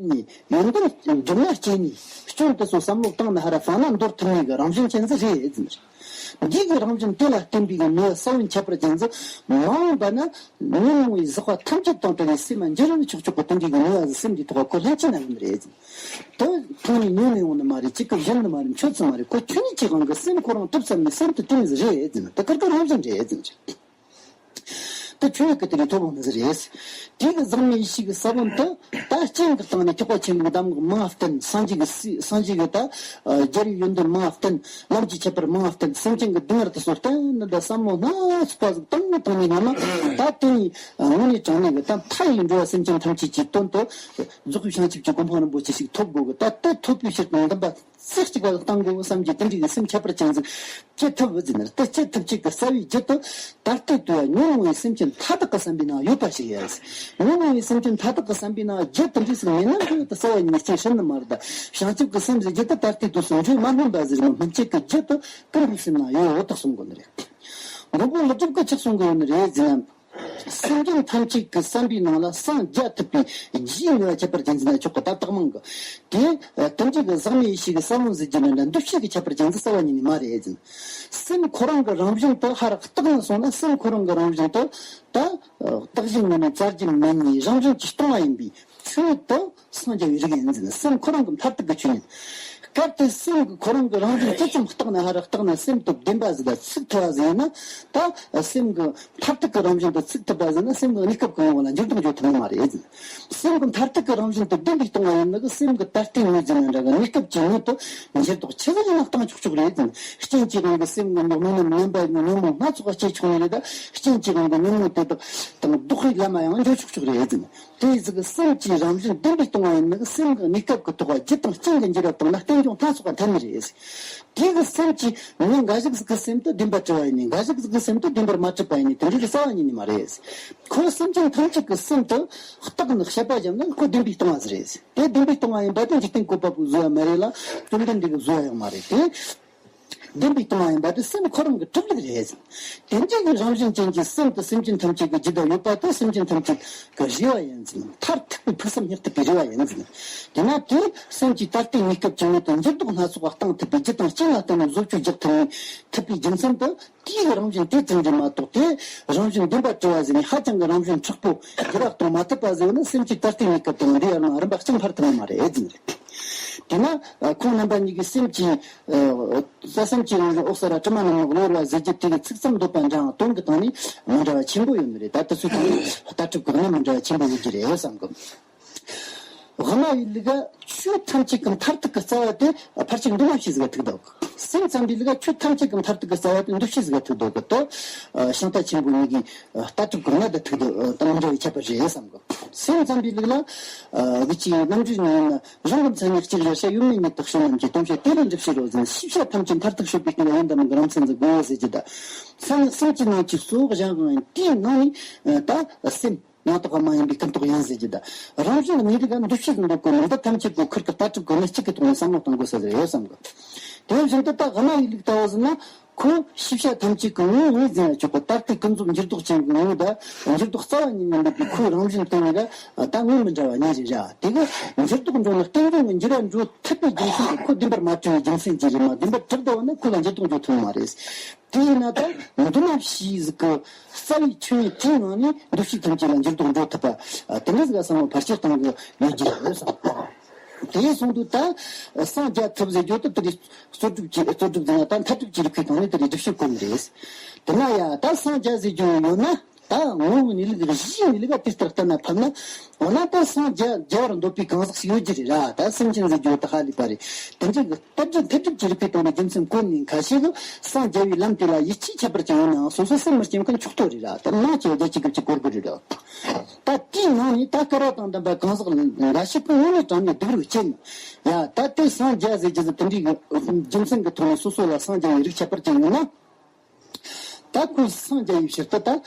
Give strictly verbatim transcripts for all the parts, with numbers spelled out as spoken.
ནས་ཡོན་ཏན་སྒྲུབ་ན་སྐྱེ་ནས་སྐྱོན་དེ་ཚོ་བསམ་བློ་བཏང་ན་ཧ་ར་ཧྥ་ན་འདོར་ཐུབ་ནས་གི་རང་བཞིན་ཅན་ཟིག་རེད་ཟེར། འདི་གི་རང་བཞིན་དེ་ལ་བརྟེན་པའི་གི་ནུས་པ་ས་བོན་ཁྱད་པར་ཅན་ཟིག་མ་འོངས་པ་ན་ཉོན་མོངས་པའི་ཟག་པ་ཐམས་ཅད་དང་བྲལ་བའི་སེམས་མ་འགྱུར་བ་ཆོག་ཆོག་གི་དེ་འདྲའི་གི་ནུས་པ་ཟིག་སེམས་འདིའི་ཐོག་ཁོ་ལྷན་སྐྱེས་ན་ཡོང་ནི་རེད་ཟེར། དེ་ཐོག་ནས་ཉོན་ནས་ཡོང་ནི་མ་རེད། གཅིག་གི་གཞན་ནི་མ་རེད། མཆོད་ཚུལ་མ་རེད། ཁོ་ཆོས་ཉིད་ཀྱི་དབང་གིས་སེམས་ཁོ་རང་གྲུབ་ཙམ་ནས་སེམས་དེ་དེ་མོ་ཟིག་རེད་ཟེར་ན་དེ་ཀར་ཀར་རང་བཞིན་རེད་ཟེར་ནི་རེད། དེ་ཆོས་ཀྱི་དེ་རིགས་ཐོབ་འོང་ནི་ཟིག་རེད། དེ་གི་ཟག་མེད་ཡེ་ཤེས་ཀྱི་ས་བོན་དེ་ད་རྐྱེན་གྱི་སྟེང་ནས་ཐེག་པ་ཆེན་པོའི་གདམས་ངག་མང་བ་བསྟན། སངས་རྒྱས་ཀྱི་སྲས། སངས་རྒྱས་ཀྱི་ད་རྒྱལ་བའི་ཡོན་ཏན་མང་བ་བསྟན། ལམ་གྱི་ཁྱད་པར་མང་བ་བསྟན། སེམས་ཅན་གྱི་སྡུག་བསྔལ་དེ་ཚོ་བསྟན་ནི་ད་བསམ་བློ་སྣ་ཚོགས་པ་ཟིག་བཏང་བཏང་ནས་ཉོན་མ་ད་དེ་ནས་དངོས་གནས་དྲང་གནས་ཀྱི་ད་མཐའ་ཡས་འགྲོ་བ་སེམས་ཅན་ཐམས་ཅད་ཀྱི་དོན་དུ་རྫོགས་པའི་བྱང་ཆུབ་ཀྱི་གོ་འཕང་རིན་པོ་ཆེ་ཞིག་ཐོབ་དགོས་གི། ད་དེ་ཐོབ་པའི་ཕྱིར་དང་འདུན་པ་རྩེ་གཅིག་པ་ལ་བཏང་དགོས་བསམ་གྱི་དེ་འདྲའི་གི་སེམས་ཁྱད་པར་ཅན་ཟིག་སྐྱེ་ཐུབ་བུ་ཟིན་ན་དེ་སྐྱེ་ཐུབ་ཅིག་གི་རྩ་བའི་རྒྱུ་དེ་ད་ལྟའི་དུས་ཉོན་མོངས་པའི་སེམས་ཅན་མཐའ་དག་གི་བསམ་པའི་ནང་ཡོད་པ་ཞིག་ཡིན། ཉོན་མོངས་པའི་སེམས་ཅན་མཐའ་དག་གི་བསམ་པའི་ནང་རྒྱུ་དེ་འདྲའི་ཟིག་མེད་ན་འགྲོ་དེ་རྩ་བ་ཉིད་ནས་སྐྱེ་སྲིད་ནི་མ་རེད། ད་བྱང་ཆུབ་ཀྱི་སེམས་ཟེར་རྒྱུ་དེ་ད་ལྟའི་དུས་སུ་འགྲོས་མ་སྨིན་པ་ཟིག་རེད་མ། སྨིན་བྱེད་ཀྱི་རྒྱུ་དེ་ཀུན་པོའི་སེམས་ནང་ཡོད་དེ་གསུང་དགོས་ནི་རེད། མགོན་པོ་ཀླུ་སྒྲུབ་ཀྱིས་ཆི་གསུང་གི་ཡོད་ནི་རེད་ཟེར་ན། སེམས་ཅན་ཐམས་ཅད་ཀྱི་བསམ་པའི་ནང་ལ་སངས་རྒྱ་ཐུབ་པའི་རྒྱུའི་ནུས་པ་ཁྱད་པར་ཅན་ཟེར་ན་ཆོག་གི། ད་རྟགས་མང་གི་དེ་དེ་འདྲའི་གི་ཟག་མེད་ཡེ་ཤེས་ཀྱི་ས་བོན་ཟེར་རྒྱུ་ནི་འདྲ་འདུ་ཤེས་ཀྱི་ཁྱད་པར་ཅན་ཟེར་རྩ་བ་ཉིད་ནས་མ་རེད་ཟེར། སེམས་ཁོ་རང་གི་རང་བཞིན་དུ་ཧ་ར་བརྟགས་ནས་སོང་ན་སེམས་ཁོ་རང་གི་རང་བཞིན་དུ་ད་བརྟགས་གཞི་ངོས་ནས་བཙལ་གྱི་མེད་ནི་རང་བཞིན་གྱིས་སྟོང་བ་ཡིན་པའི་ཆོས་དེ་སངས་རྒྱ་བའི་རིགས་ཡིན་ཟེར་ན། སེམས་ཁོ་རང་གི་མཐར་ཐུག་གི་ཆོས་ཉིད། གལ་ཏེ་སེམས་ཀྱི་ཁོ་རང་གི་རང་བཞིན་ཇི་ཙམ་བརྟགས་ན་ཧ་ར་བརྟགས་ན་སེམས་དེ་བདེན་པ་ཟིག་ལ་ཚུགས་ཐུབ་པ་ཟིག་ཡིན་ན། ད་སེམས་ཀྱི་མཐར་ཐུག་གི་རང་བཞིན་དེ་ཚུགས་ཐུབ་པ་ཟིག་ན་སེམས་ཀྱི་གནས་སྐབས་གང་བོ་ལ་འགྱུར་ལྡོག་འགྲོ་ཐུབ་ནི་མ་རེད། སེམས་ཀྱི་མཐར་ཐུག་གི་རང་བཞིན་དེ་བདེན་པས་སྟོང་བ་ཡིན་ན་གི་སེམས་ཀྱི་ད་ལྟའི་ངོས་ཟིན་ན་འདྲ་གི་གནས་སྐབས་ཀྱི་ངོས་དེ་འགྱུར་ལྡོག་ཆི་ཟིག་ཡིན་ན་བཏང་ཆོག་ཆོག་རེད། རྐྱེན་གྱི་དབང་གིས་སེམས་ཀྱི་ནང་རྣམ་པ་ཉོན་མོངས་སྣ་ཚོགས་སྐྱེ་ཆོག་ནི་རེད། ད་རྐྱེན་གྱི་དབང་གིས་ཉོན་མོངས་དེ་དག་དང་ལྡོག་པའི་ལམ་ཡང་འགྱོ་ཆོག་ཆོག་རེད། དེ་ཟིག་གི་སེམས་ཀྱི་རང་བཞིན་བདེན་པས་སྟོང་བ་ཡིན་ན་གི་སེམས་ཀྱི་གནས་སྐབས་ཀྱི་ཐོག་རྒྱུ་དང་རྐྱེན་གྱི་འགྱུར་བ་བཏང་ན་རྟེན་འབྱུང་སྣ་ཚོགས་པ་འཐད་ནི་རེད། དེ་གི་སེམས་ཀྱི་ངས་འགའ་ཞིག་ཟིག་གི་སེམས་དེ་བདེན་པར་གྲུབ་པ་ཡིན་ནི། འགའ་ཞིག་ཟིག་གི་སེམས་དེ་བདེན་པར་མ་གྲུབ་པ་ཡིན་ནི། དེ་འདྲའི་གི་རྩ་བ་ཉིད་ནས་མ་རེད། ཁོ་སེམས་ཅན་ཐམས་ཅད་ཀྱི་སེམས་དེ་བརྟགས་ནས་དཔྱད་པ་བརྒྱབ་ན་ཁོ་བདེན་པས་སྟོང་བ་ཟིག་རེད། དེ་བདེན་པས་སྟོང་བ་ཡིན་པ་དེ་འཇིག་རྟེན་བཀོད་པ་པོའི་བཟོ་བ་མ་རེད་ལ། བཅོམ་ལྡན་འདས་ཀྱི་བཟོ་བ་ཡང་མ་རེད། དེ་བདེན་པས་སྟོང་བ་ཡིན་པ་དེ་སེམས་ཁོ་རང་གི་གྲུབ་ལུགས་རེད། དེ་འདྲའི་གི་རང་བཞིན་ཅན་གྱི་སེམས་དེ་སེམས་ཅན་ཐམས་ཅད་ཀྱི་རྒྱུད་ལ་ཡོད་པ་དེ་སེམས་ཅན་ཐམས་ཅད་ཀྱི་རེ་བ་ཡིན་ཟེར། མཐར་ཐུག་པའི་ཕུགས་བསམ་སྙེག་ཐུབ་པའི་རེ་བ་ཡིན་ཟེར། དེས་ན་དེ་སེམས་ཀྱི་ད་ལྟའི་གནས་སྐབས་ཀྱི་ངོས་དེ་འགྱུར་ལྡོག་སྣ་ཚོགས་པ་བཏང་ཐུབ་པའི་རྒྱུ་དང་རྐྱེན་ལ་བརྟེན་ནས་བཟོ་བཅོས་རྒྱག་ཐུབ་ཐུབ་པའི་རྒྱུ་མཚན་དེ། དེའི་རང་བཞིན་དེ་ཙམ་རེད་མ་གཏོགས་དེ་རང་བཞིན་བདེན་པར་གྲུབ་པ་ཟེར་ནས་ཧ་ཅང་གི་རང་བཞིན་མཁྲེགས་པོ་འགྱུར་བ་གཏོང་མ་ཐུབ་པ་ཟེར་བ་ནི་སེམས་ཀྱི་ད་ལྟའི་གནས་སྐབས་དང་འདི་ཡར་ནང་རིམ་པ་གཅིག་འཕར་ཐུབ་ནི་མ་རེད་ཟེར་ནི་རེད། དེས་ན་ཁོང་རྣམ་པ་གཉིས་ཀྱི་སེམས་ཀྱི་ས་སེམས་ཀྱི་རང་བཞིན་འོད་གསལ་ར་དྲི་མ་རྣམ་སྣང་གློ་བུར་བ་ཟེར་རྒྱུ་དེ་གི་ཚིག་ཙམ་འདོད་པ་འདྲ་ཡང་དོན་གྱི་སྟེང་ནས་མི་འདྲ་བ་ཆེན་པོ་ཡོད་ནི་རེད། ད་དེ་ཚོའི་ཐོག་ནས་ལྟ་གྲུབ་ཀྱི་ནི་མི་འདྲ་བ་ཆེན་པོ་ཡོད་ཀྱི་རེད་བསམ་གི། དབུ་མ་པའི་ལུགས་ཀ་ཆོས་ཐམས་ཅད་ཀྱི་མཐར་ཐུག་གི་རྩ་བ་དེ་ཕལ་ཆེར་འདུ་མ་བྱས་ཟིག་ག་ཐུག་འདུག་སེམས་ཙམ་པའི་ལུགས་ཀ་ཆོས་ཐམས་ཅད་ཀྱི་མཐར་ཐུག་གི་རྩ་བ་དེ་འདུ་བྱེད་ཟིག་ག་ཐུག་འདུག་གི། དེ་ཤིང་རྟ་ཆེན་པོ་གཉིས་ཀྱིས་ལྟ་གྲུབ་གང་ལ་དེ་ཐུག་འདུག་ད་མི་འདྲ་བའི་ཁྱད་པར་རེད་བསམ་གི། སེམས་ཙམ་པའི་ལུགས་ལ་གི་ཅིག་རྣམ་འགྲེལ་ནང་ན་རང་གི་མཚན་ཉིད་གཅིག་རེ་ཤ་ཡོད་མེད་ཉིད་དུ་ཕྱི་རྣམས་ཀྱི་སྟོང་བཤད་དེ་ལས་འགྲུབ་བྱེད་རོ་ཟེར། ཤེས་བྱ་ཐམས་ཅད་མཐར་ཐུག་ཤོད་པའི་སྟེང་ལ་ཡོན་ཏན་གྱི་རང་མཚན་ཟིག་དགོས་ཟེར་གྱི། ད་མཚན་ཉིད་སེམས་ཀྱི་ནང་གི་གཙོ་བོ་གཞན་གང་ཡིན་དེའི་ནང་ནས་ད་སེམས། ཡང་དག་པ་མ་ཡིན་པའི་ཀུན་རྟོག་ཡིན་ཟེར་གྱི། ད་རང་བཞིན་གནས་ལུགས་ལ་འདུ་ཤེས་ཀྱི་འདུ་དགོས་ནི་འདི་ཐམས་ཅད་པོ་ཁུར་གི་ལྟ་གྲུབ་ཀྱི་གནས་གཅིག་གི་ཐོག་ནས་བསམ་བློ་གཏོང་དགོས་ས་ཟིག་ཡོད་བསམ་གི། དེ་བཞིན་དུ་ད་དབུ་མ་པའི་ལུགས་ལྟ་བུ་ཟིན་ན་ཁོ་ཤེས་བྱ་ཐམས་ཅད་ཀྱི་ངོ་བོ་ངོས་འཛིན་ལ་ཆོག་གི། ད་ལྟའི་ཀུན་རྫོབ་འགྱུར་ལྡོག་ཅན་གྱི་ངོ་བོ་ད་འགྱུར་ལྡོག་རྩ་བ་ཉིད་ནས་མེད་པའི་ཁོའི་རང་བཞིན་དེ་ནི་ད་ངོས་མི་འདྲ་བ་གཉིས་རེད་ར། དེ་གི་འགྱུར་ལྡོག་འགྲོ་ན་རྟེན་འབྱུང་གི་འགྱུར་བ་འགྲོ་ཐུབ་པའི་རྒྱུ་མཚན་དེ་ཁོ་བདེན་པར་མ་གྲུབ་པའི་རྒྱུ་མཚན་གྱིས་རེད་མ། བདེན་པར་གྲུབ་བསྡད་པ་ན་ཁོ་ལ་འགྱུར་ལྡོག་འགྲོ་ཐུབ་ནི་མ་རེད། དེས་ན་ད་འདུ་མ་བྱས་ཟིག་གི་རྩ་བའི་ཆོས་ཉིད་དེའི་ངང་ནས་འདུ་ཤེས་ཐམས་ཅད་ལ་འགྱུར་ལྡོག་འགྲོ་ཐུབ་པ། དེ་འདྲ་ཟིག་ག་བསམ་བློ་ཕལ་ཆེར་གཏོང་གི་ཡོད་ཀྱི་རེད་བསམ། དེ་སོང་དུས་ད་སངས་རྒྱ་ཐུབ་ཟེར་རྒྱུ་དེ་དེ་རྩོད་སྒྲུབ་ཀྱི་རྩོད་སྒྲུབ་ཟེར་ན་ད་མཐར་ཐུག་གི་རིགས་པའི་སྟེང་ནས་དེ་རིགས་སྒྲུབ་བྱེད་དགོས་ནི་རེད། དེ་ན་ཡ་ད་སངས་རྒྱ་ཟེར་རྒྱུ་ཡོད་ན། ད་ངོ་བོའི་གནས་ལུགས་གཞིའི་གནས་ལུགས་ལ་དེ་ལྟར་བལྟས་ན་ཕབ་ན། འོ་ན་ད་སངས་རྒྱ་རྒྱ་བར་འདོད་པའི་གང་ཟག་ཞིག་ཡོད་ཀྱི་རེད་ར། ད་སེམས་ཅན་ཟེར་རྒྱུ་ད་ཧ་ལས་པ་རེད། དེ་འདྲ་གི་ལྟ་གྲུབ་མཐར་ཐུག་གི་རིགས་པའི་སྟེང་ནས་རྒྱུ་མཚན་བཀོད་ནས་ཁ་ཤས་ཀྱིས་སངས་རྒྱ་བའི་ལམ་དེ་ལ་ཡིད་ཆེས་ཁྱད་པར་ཅན་ཡོད་ནའང་སོ་སོ་སེམས་མི་སྐྱིད་མཁན་མཆོག་ཏོ་རེད་ར། ད་མང་ཆེ་བ་རྒྱ་ཆེ་གི་ཅིག་གོ་དགོས་རེད་ར། ད་དེའི་ནང་ནས་ད་སྐལ་བ་དང་ལྡན་པ་གང་ཟག་འགའ་ཞིག་གིས་དངོས་གནས་དྲང་གནས་སྡུག་རུས་བྱས་ནས། ཡ་ད་དེ་སངས་རྒྱ་ཟེར་རྒྱུ་ཟེར་དེ་འདྲའི་གི་རྒྱུ་མཚན་གྱི་ཐོག་ནས་སོ་སོ་ལ་སངས་རྒྱ་བའི་རིགས་ཁྱད་པར་ཅན་ཡོད་ན། ད་ཁོས་སངས་རྒྱ་བའི་ཕྱིར་དུ་ད་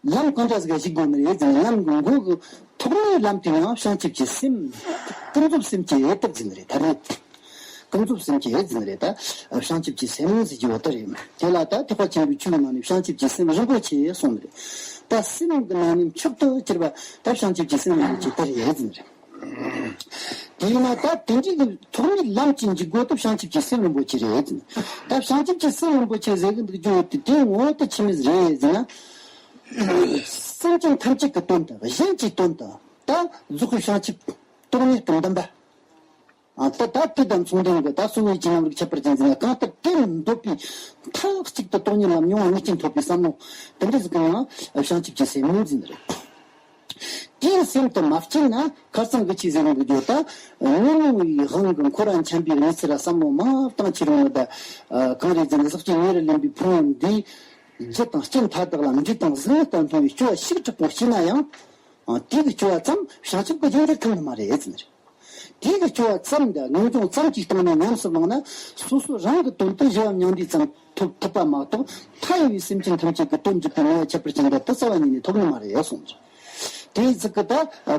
ལམ་གང་འདྲ་ཟིག་ག་ཞུགས་དགོས་ནི་རེད་ཟེར་ན། ལམ་གྱི་མགོ་གི་ཐོག་མའི་ལམ་དེ་ཡང་བྱང་ཆུབ་ཀྱི་སེམས། ཀུན་རྫོབ་སེམས་ཀྱི་ཡུལ་དུ་འཛིན་ནི་རེད། ད་རེད། ཀུན་རྫོབ་སེམས་ཀྱི་ཡུལ་འཛིན་ནི་རེད། ད་བྱང་ཆུབ་ཀྱི་སེམས་ཟེར་རྒྱུ་བོ་དེ་རེད། དེ་ལ་ད་ཐེག་པ་ཆེན་པོའི་ཆོས་ཀྱི་ནང་ནས་བྱང་ཆུབ་ཀྱི་སེམས་རིན་པོ་ཆེ་གསུངས་ནི་རེད། ད་སེམས་ཀྱི་ནང་ནས་མཆོག་ཏུ་གྱུར་པ་ད་བྱང་ཆུབ་ཀྱི་སེམས་རིན་པོ་ཆེ་དེ་རེད་འཛིན་ནི་རེད། དེས་ན་ད་དེ་འདྲའི་གི་ཐོག་མའི་ལམ་གྱི་འཇུག་སྒོ་དེ་བྱང་ཆུབ་ཀྱི་སེམས་རིན་པོ་ཆེ་རེད། ད་བྱང་ཆུབ་ཀྱི་སེམས་རིན་པོ་ཆེ་ཟེར་གི་འདུག་རྒྱུ་དེ་དེའི་ངོ་བོ་དེ་ཆི་མོ་རེད་ཟེར་ན། སེམས་ཅན་ཐམས་ཅད་ཀྱི་དོན་དུ་གཞན་གྱི་དོན་དུ་ད་རྫོགས་པའི་བྱང་ཆུབ་སྟོང་ཉིད་དང་ལྡན་པ། ཨ་ད་ད་དེ་དང་མཚུངས་ལྡན་གྱི་ད་གསུང་བའི་བྱིན་རླབས་རིགས་ཁྱད་པར་ཅན་ཟེར་ན་གང་ལྟར་དེ་འདོད་པའི་མཐའ་གཅིག་ཏུ་སྟོང་ཉིད་ལ་མྱོང་བ་ངེས་ཅན་ཐོབ་པའི་བསམ་བློ་དེ་འདྲ་ཟིག་གི་ངང་བྱང་ཆུབ་ཀྱི་སེམས་ཟེར་ནི་རེད། དེའི་སེམས་དེ་མ་བསྐྱེད་ན་ཁ་སང་གི་ཆོས་ཟེར་ནི་གི་རྒྱུ་ད་ངོ་མ་བའི་དབང་གིས་འཁོར་བ་འཁྱམས་པའི་གནས་ཚུལ་ལ་བསམ་བློ་མ་བཏང་ཆེ་རུང་ནི་ད་གང་རེད་ཟེར་ན་ཟག་བཅས་ཉེ་རུ་ལེན་པའི་ཕུང་པོ་འདིའི་རྒྱུ་དང་རྐྱེན་མཐའ་དག་ལ་འབྲས་དང་ཟིལ་གནོན་ལྟར་མཐོང་བའི་སྐྱོ་བ་ཞིག་དྲག་པོ་སྐྱེས་ན་ཡང་། ཨ། དེ་གི་སྐྱོ་བ་ཙམ་བྱང་ཆུབ་ཀྱི་རྒྱུར་འགྱུར་ཐུབ་ནི་མ་རེད་ཟེར། དེ་གི་སྐྱོ་བ་ཙམ་དང་ངེས་འབྱུང་ཙམ་གྱི་སྟེང་ནས་ཉམས་སུ་བླངས་ན་སོ་སོ་རང་གི་དོན་དུ་བཞི་བ་མྱང་འདས་ཙམ་ཐོབ་ཐུབ་པ་མ་གཏོགས་མཐའ་ཡས་པའི་སེམས་ཅན་ཐམས་ཅད་ཀྱི་དོན་སྒྲུབ་པའི་ནུས་པ་ཁྱད་པར་ཅན་དེ་རྩ་བ་ཉིད་ནས་ཐོབ་ནི་མ་རེད་གསུངས། དེའི་ཚིག་གི་ད་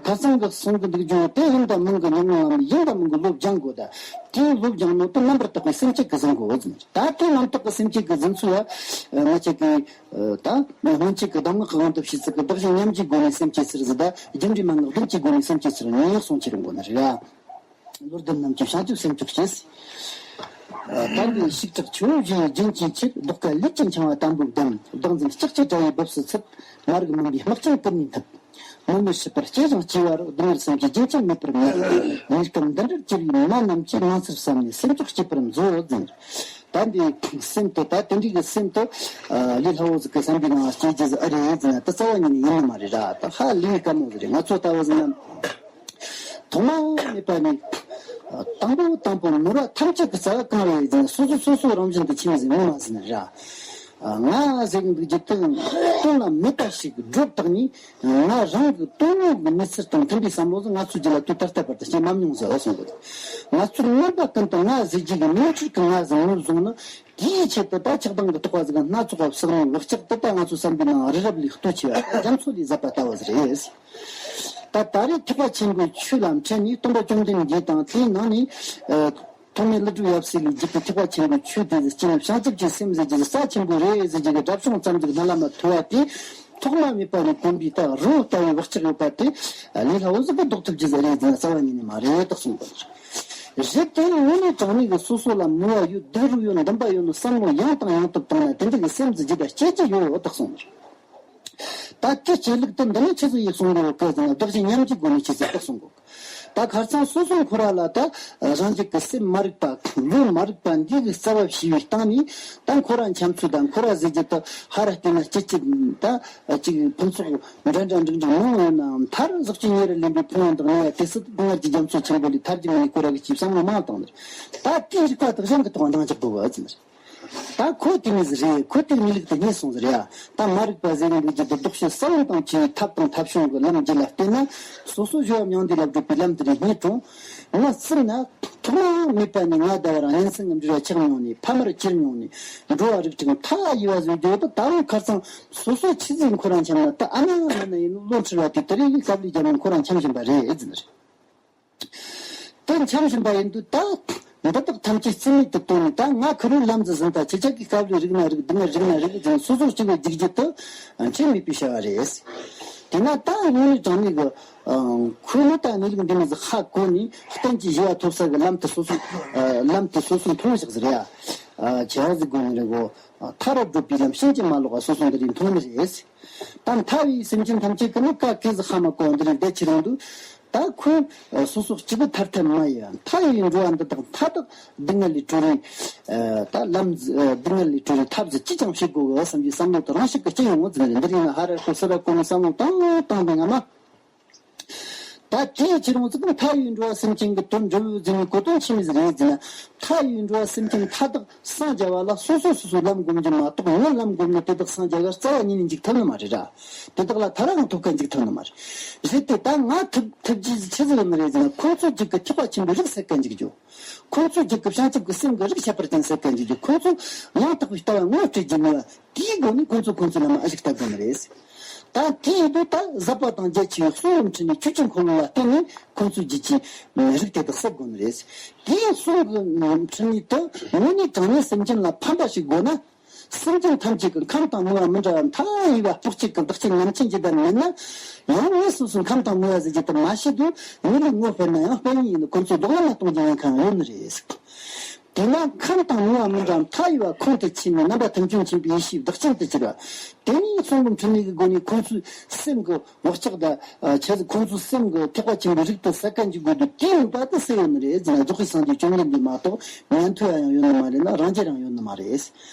ཁ་སང་གི་གསུང་གི་འདུག་རྒྱུ་དེ་ཡིན་དང་མིན་གི་ཉམས་མྱོང་ལམ་ཡིན་དང་མིན་གི་བློ་སྦྱང་དགོས། ད་དེའི་བློ་སྦྱང་ནོ་དེ་རྣམ་པར་དག་པའི་སེམས་བསྐྱེད་ཀྱིས་ཟིན་དགོས་ཟེར། ད་དེ་རྣམ་དག་གི་སེམས་བསྐྱེད་ཀྱིས་ཟིན་ཚུལ་ལ་ང་ཅག་གི་ད་སྔོན་ཆད་ཀྱི་གདམས་ངག་གི་དབང་དུ་བྱས་ཚུལ་གྱི་བདག་གཞན་མཉམ་བརྗེའི་སྒོ་ནས་སེམས་བསྐྱེད་ཚུལ་ཟེར། ད་རྒྱུ་འབྲས་མན་ངག་བདུན་གྱི་སྒོ་ནས་སེམས་བསྐྱེད་ཚུལ་ཉེར་གསུམ་ཅིག་རིང་གོ་ནི་རེད། བློ་ལྡན་རྣམས་ཀྱིས་བྱང་ཆུབ་སེམས་མཆོག་སྐྱེས། ད་འདི་ཡི་ཤིག་དྲག་ཆུ་བོ་བཞིན་རྒྱུན་གྱིས་ཁྱེར། ལྡོག་དཀའ་ལུས་ཀྱི་འཆིང་བ་དམ་པོས་བསྡམས། བདག་འཛིན་ལྕགས་ཀྱི་དགྲ་ཡི་སྦུབས་སུ་ཚུད། མ་རིག་མུན་པའི་དམག་ཅན་ཀུན་ནས་ཐུབ། མུ་མེད་སྲིད་པར་སྐྱེ་ཞིང་སྐྱེ་བ་རུ། སྡུག་བསྔལ་སེམས་ཀྱི་རྒྱུན་ཆད་མེད་པར་མྱོང་། གནས་སྐབས་འདི་འདྲར་གྱུར་པའི་མ་རྣམས་ཀྱིས། ངང་ཚུལ་བསམ་ནས་སེམས་མཆོག་སྐྱེད་པར་མཛོད་ཟེར། ད་འདི་སེམས་དེ་ད་དེ་འདྲའི་གི་སེམས་དེ་ལས་སླ་བོ་ཟིག་གི་བསམ་པའི་ནང་སྐྱེ་རྒྱུ་ཟིག་ཨེ་རེད་ཟེར་ན་ད་རྩ་བ་ཉིད་ནས་ཡིན་ནི་མ་རེད་ར། ད་ཧ་ལས་དཀའ་མོ་ཟིག་རེད། ང་ཚོ་ལྟ་བུ་ཟིག་ན་ཐོག་མ་མེད་པ་ནས་དང་པོ་དང་པོ་ནོར་བ་ཐམས་ཅད་ཀྱི་རྩ་བ་གང་རེད་ཟེར་ན་སོ་སོ་སོ་སོ་རང་བཞིན་དུ་ཆེན་ཟིག་ངོ་མ་ཟིན་ར། ང་ཟེར་གི་འདུག་རྒྱུ་དེ་སྟོང་ལ་མེད་པ་ཞིག་སྒྲུབ་བཏང་ནས། ང་རང་གི་དོན་དངོས་ཀྱི་གནས་ཚུལ་དང་མཐུན་པའི་བསམ་བློ་ཟིག་ང་ཚོའི་རྒྱུད་ལ་དུས་ད་ལྟ་བར་དུ་སྐྱེས་མ་མྱོང་ཟེར་བ་གསུངས་པ་དང་། ང་ཚོར་རྣམ་པ་ཀུན་ཏུ་ང་ཟེར་རྒྱུ་གི་མིང་ཚིག་གི་ང་ཟེར་ངོས་བཟུང་ནི་དེའི་ཆེད་དུ་ད་ཆགས་སྡང་གི་རྟོག་པ་ཟིག་སྣ་ཚོགས་པ་བསགས་ནས་བག་ཆགས་དེ་ད་ང་ཚོའི་བསམ་པའི་ནང་རི་རབ་ལས་སྟོབས་ཆེ་བ་རྒྱ་མཚོ་ལས་ཟབ་པ་ལྟ་བུ་ཟིག་རེད། ད་ད་རེས་ཐེག་པ་ཆེན་པོའི་ཆོས་ལ་འཕྲད་ནས་སྟོན་པ་བཅོམ་ལྡན་འདས་དང་དེའི་ནང་ནས། ཐོག་མའི་ཀླུ་སྒྲུབ་ཡབ་སྲས་ལས་བརྒྱུད་པའི་ཐེག་པ་ཆེན་པོའི་ཆོས་དེ་ཚོ་སྤྱིར་བྱང་ཆུབ་ཀྱི་སེམས་ཟེར་རྒྱུ་རྩ་ཆེན་པོ་རེད་ཟེར་རྒྱུ་གི་སྒྲ་བྱུང་ཙམ་ཟིག་སྨོན་ལམ་མ་ཐོབ་པ་དེ་ཐོག་མ་མེད་པ་ནས་གོམས་པའི་ད་རི་བོ་ལྟ་བུའི་བག་ཆགས་ཡོད་པ་དེ་ལས་སླ་བོ་ཟིག་གི་ལྡོག་ཐུབ་རྒྱུ་ཟིག་རེད་ཟེར་ན་རྩ་བ་ཉིད་ནས་མ་རེད་དག་གསུངས་པ་རེད། རེད་དེ་དངོས་གནས་དྲང་གནས་ཀྱི་སོ་སོ་ལ་མོས་པ་ཡོད། བདེ་རུ་ཡོད། འདུན་པ་ཡོད་ནོ་བསམ་བློ་ཡང་དང་ཡང་དུ་བཏང་ན་དེ་འདྲ་གི་སེམས་ཟིག་ཇི་ལྟར་སྐྱེ་རྒྱུ་ཡོད་དག་གསུངས་པ་རེད། ད་དེ་སྐྱེ་ལུགས་དེ་འདི་ནི་ཆི་ཟིག་ཡིན་གསུང་གི་ཡོད་གི་ཟེར་ན་བདག་གཞན་མཉམ་བརྗེའི་སྒོ་ནས་ཆི་ཟིག་བརྟག་གསུང་གོ། ད་ཁ་སང་སོ་སོ་འཁོར་བ་ལ་ད་རང་རྒྱུད་ཀྱི་སེམས་མ་རིག་པ་ལུས་མ་རིག་པ་འདི་གི་རྩ་བ་བྱས་པའི་སྟེང་ནས་ད་འཁོར་བ་འཁྱམས་ཚུལ་དང་འཁོར་བ་ཟེར་རྒྱུ་དེ་ཧ་ར་བལྟས་ན་སྐྱིད་སྐྱིད་ད་ཅིག་ཕུན་ཚོགས་འདྲ་འདྲ་འགྲིག་འགྲིག་མང་ཡོད་ནའང་མཐར་ཟག་བཅས་ཉེ་རུ་ལེན་པའི་ཕུང་པོ་འདི་གནས་པ་དེ་སྲིད་སྡུག་བསྔལ་གྱི་རྒྱ་མཚོ་ཆེན་པོ་ལས་ཐར་རྒྱུ་མིན་ནས་ཁོ་ར་གི་ཅིག་བསམ་བློ་མང་བཏང་ནས་ད་དེའི་རིག་པ་དག་གཞན་གྱི་ཐོག་འདང་རྒྱག་དགོས་པ་ཟེར། ད་ཁོ་དེ་མི་ཟིག་རེད། ཁོ་དེ་གནས་ལུགས་དེ་རྙེད་སོང་ཟིག་རེད་ཡ། ད་མ་རིག་པ་ཟེར་གི་འདུག་རྒྱུ་དེ་ལྡོག་བྱེད་ས་བོན་དང་བཅས་པའི་ཐབས་དང་ཐབས་བྱུང་གི་ལམ་རྒྱུད་ལ་བརྟེན་ན་སོ་སོ་སྦྱོར་བ་མྱང་འདས་ལ་བགྲོད་པའི་ལམ་དེ་རེད་རྙེད་རུང་། ང་སེམས་ན་ཐོག་མ་མེད་པ་ནས་ང་ཟླ་བ་རང་གཉེན་ཚན་གྱི་འབྲེལ་བ་ཆགས་མྱོང་ནས་ཕ་མར་གྱུར་མྱོང་ནས་འགྲོ་བ་རིགས་དྲུག་མཐའ་ཡས་པ་བཟོ་རྒྱུ་དེ་ད་རུང་ཁ་སང་སོ་སོ་ཆི་ཟིག་འཁོར་ར་འཁྱམས་ན་ད་ཨ་མ་ང་ན་ཡིན་ནོ་བློ་འཁྲུལ་བ་དེ་དེ་རིང་གི་སྐབས་ལས་རྒྱབ་ནས་འཁོར་ར་འཁྱམས་བཞིན་པ་རེད་ཟེར་ནི་རེད། དེ་འཁྱམས་བཞིན་པ་ཡིན་དུས་ད་འདི་དག་ཐམས་ཅད་རྩིས་མེད་དུ་བཏང་ནས་ད་ང་ཁེར་རོ་ལམ་ཟིག་ཟིན། ད་ཁྱེད་ཅག་གིས་སྐབས་རེ་རིག་ན་རིག་སྡུག་བསྔལ་རིག་ན་རིག་ཟིན་སོ་སོ་གཅིག་གི་འཇིགས་རྒྱུ་དེ་ཁྱད་མེད་པའི་བྱ་བ་རེད། དེས་ན་ད་དངོས་གནས་དྲང་གནས་ཀྱི་ཁོས་ནི་ད་གནས་ལུགས་འདི་མོ་ཟིག་ཧ་གོ་ནས་གཏན་གྱི་བཞི་བ་ཐོབ་ས་གི་ལམ་དེ་སོ་སོ་ལམ་དེ་སོ་སོ་མཐོང་བཞག་ཟིག་རེད་ཡ། བྱ་བ་ཟིག་དགོས་ནི་རེད་གོ། མཐར་བགྲོད་པའི་ལམ་ཕྱིན་ཅི་མ་ལོག་པ་སོ་སོ་འདི་རིགས་མཐོང་ནི་རེད། ད་མཐའ་ཡས་སེམས་ཅན་ཐམས་ཅད་ཀྱི་ནི་བཀའ་གང་ཟིག་ཧ་མ་གོ་འདི་རིགས་བསྡད་ཁྱེར་རུང་དུས། ད་ཁོས་སོ་སོ་གཅིག་པུ་ཐར་ཐབས་མ་ཡིན་མཐའ་ཡས་འགྲོ་བ་འདི་དག་མཐའ་དག་སྡུག་བསྔལ་ལས་གྲོལ་རེ། ད་ལམ་སྡུག་བསྔལ་ལས་གྲོལ་རེ་ཐབས་ཟིག་ཅི་ཅང་བྱེད་དགོས་གི་བསམ་གྱི་བསམ་བློ་དེ་རང་ཤུགས་ཀྱིས་སྐྱེ་ཡོང་ངོ་ཟིན་རེད། འདི་རིགས་ན་ཧ་ར་ཁོ་སི་ར་གོ་ནི་བསམ་བློ་བཏང་བཏང་དང་ང་མ། ད་དེའི་ཕྱིར་རང་ཚུགས་མཐའ་ཡས་འགྲོ་བ་སེམས་ཅན་གྱི་དོན་འགྲུབ་ཟིན་གོ་དོན་ཆི་མོ་ཟིག་རེད་ཟེར་ན། མཐའ་ཡས་འགྲོ་བ་སེམས་ཅན་མཐའ་དག་སངས་རྒྱ་བ་ལ་སོ་སོ་སོ་སོའི་ལམ་བསྒོམ་རྒྱུ་མ་གཏོགས་ངའི་ལམ་བསྒོམ་ན་དེ་དག་སངས་རྒྱ་གར་རྩ་བ་ཉིད་ནས་འཇུག་ཐུབ་ནི་མ་རེད་ར། དེ་དག་ལ་ཐ་ར་གང་ཐོབ་ཀ་འཇུག་ཐུབ་ནི་མ་རེད། རེད་དེ་ད་ང་ཐུབ་ཐུབ་རྒྱུ་ཆི་ཟིག་ཡོད་ནི་རེད་ཟེར་ན། ཁོང་ཚོའི་རྒྱུད་ཀྱི་ཐེག་པ་ཆེན་པོའི་རིགས་སད་ཀ་འཇུག་རྒྱུ། ཁོང་ཚོའི་རྒྱུད་ཀྱི་བྱང་ཆུབ་ཀྱི་སེམས་ཀྱི་རིགས་ཁྱད་པར་ཅན་སད་ཀ་འཇུག་རྒྱུ། ཁོང་ཚོའི་ཡང་དག་པའི་ལྟ་བ་ངོ་སྤྲད་རྒྱུ་ནུས་པ་དེའི་སྒོ་ནས་ཁོང་ཚོ་ཁོང་ཚོའི་ལམ་མ་ཨ་ཞིག་ལྟ་དགོས་ནི་རེད། ད་དེ་ཡིན་དུས་ད་ཟབ་པ་དང་རྒྱ་ཆེ་བའི་གསུང་གི་འཕྲིན་ལས་ཆོས་ཀྱི་འཁོར་ལོ་ལ་བརྟེན་ནས་ཁོང་ཚོའི་རྒྱུད་ཀྱི་རིགས་དེ་དག་སད་དགོས་ནི་རེད། དེའི་གསུང་གི་འཕྲིན་ལས་དེ་དངོས་གནས་དྲང་གནས་སེམས་ཅན་ལ་ཕན་པ་ཞིག་དགོས་ན། སེམས་ཅན་ཐམས་ཅད་ཀྱི་ཁམས་དང་ནུས་པ་མི་འདྲ་བ་མཐའ་ཡས་པ་སྤོག་བྱེད་ཀྱི་བདག་རྐྱེན་ཉམས་ཅན་ཇི་ལྟར་མེད་ན། ཡང་ངས་སོ་སོའི་ཁམས་དང་ནུས་པ་ཟེར་རྒྱུ་དེ་མ་ཤེས་དུས་ངེད་ལས་ངོ་སྤེལ་ན་ཡང་སྤེལ་ཉེན་ཡིན་ནོ། ཁོ་ཚོ་ལྡོག་ལམ་ལ་གཏོང་རྒྱུ་ཉེན་ཁ་ཡང་ཡོད་ནི་རེད། དེས་ན་ཁམས་དང་ནུས་པ་མི་འདྲ་མཐའ་ཡས་པ་ཁོང་དུ་ཆུད་ནས་རྣམ་པ་ཐམས་ཅད་མཁྱེན་པའི་ཡེ་ཤེས་བདག་རྐྱེན་དུ་གྱུར་པ། དེ་ནས་གསུང་གི་འཕྲིན་ལས་ཀྱི་སྒོ་ནས་ཁོ་ཚོའི་སེམས་ཀྱི་ངོ་ལྕགས་དང་། ཆ་ཚིག་ཁོ་ཚོའི་སེམས་ཀྱི་ཐེག་པ་ཆེན་པོའི་རིགས་དེ་གསལ་ཁ་འཇུག་དགོས་དུས་དེའི་ནུས་པ་དེ་སུ་ཡོད་ནི་རེད་ཟེར་ན། རྫོགས་པའི་སངས་རྒྱས་བཅོམ་ལྡན་འདས་མ་གཏོགས་ཉན་ཐོས་ཡང་ཡོད་ནི་མ་རེད་ལ། རང་རྒྱལ་ཡང་ཡོད་ནི་མ་རེད།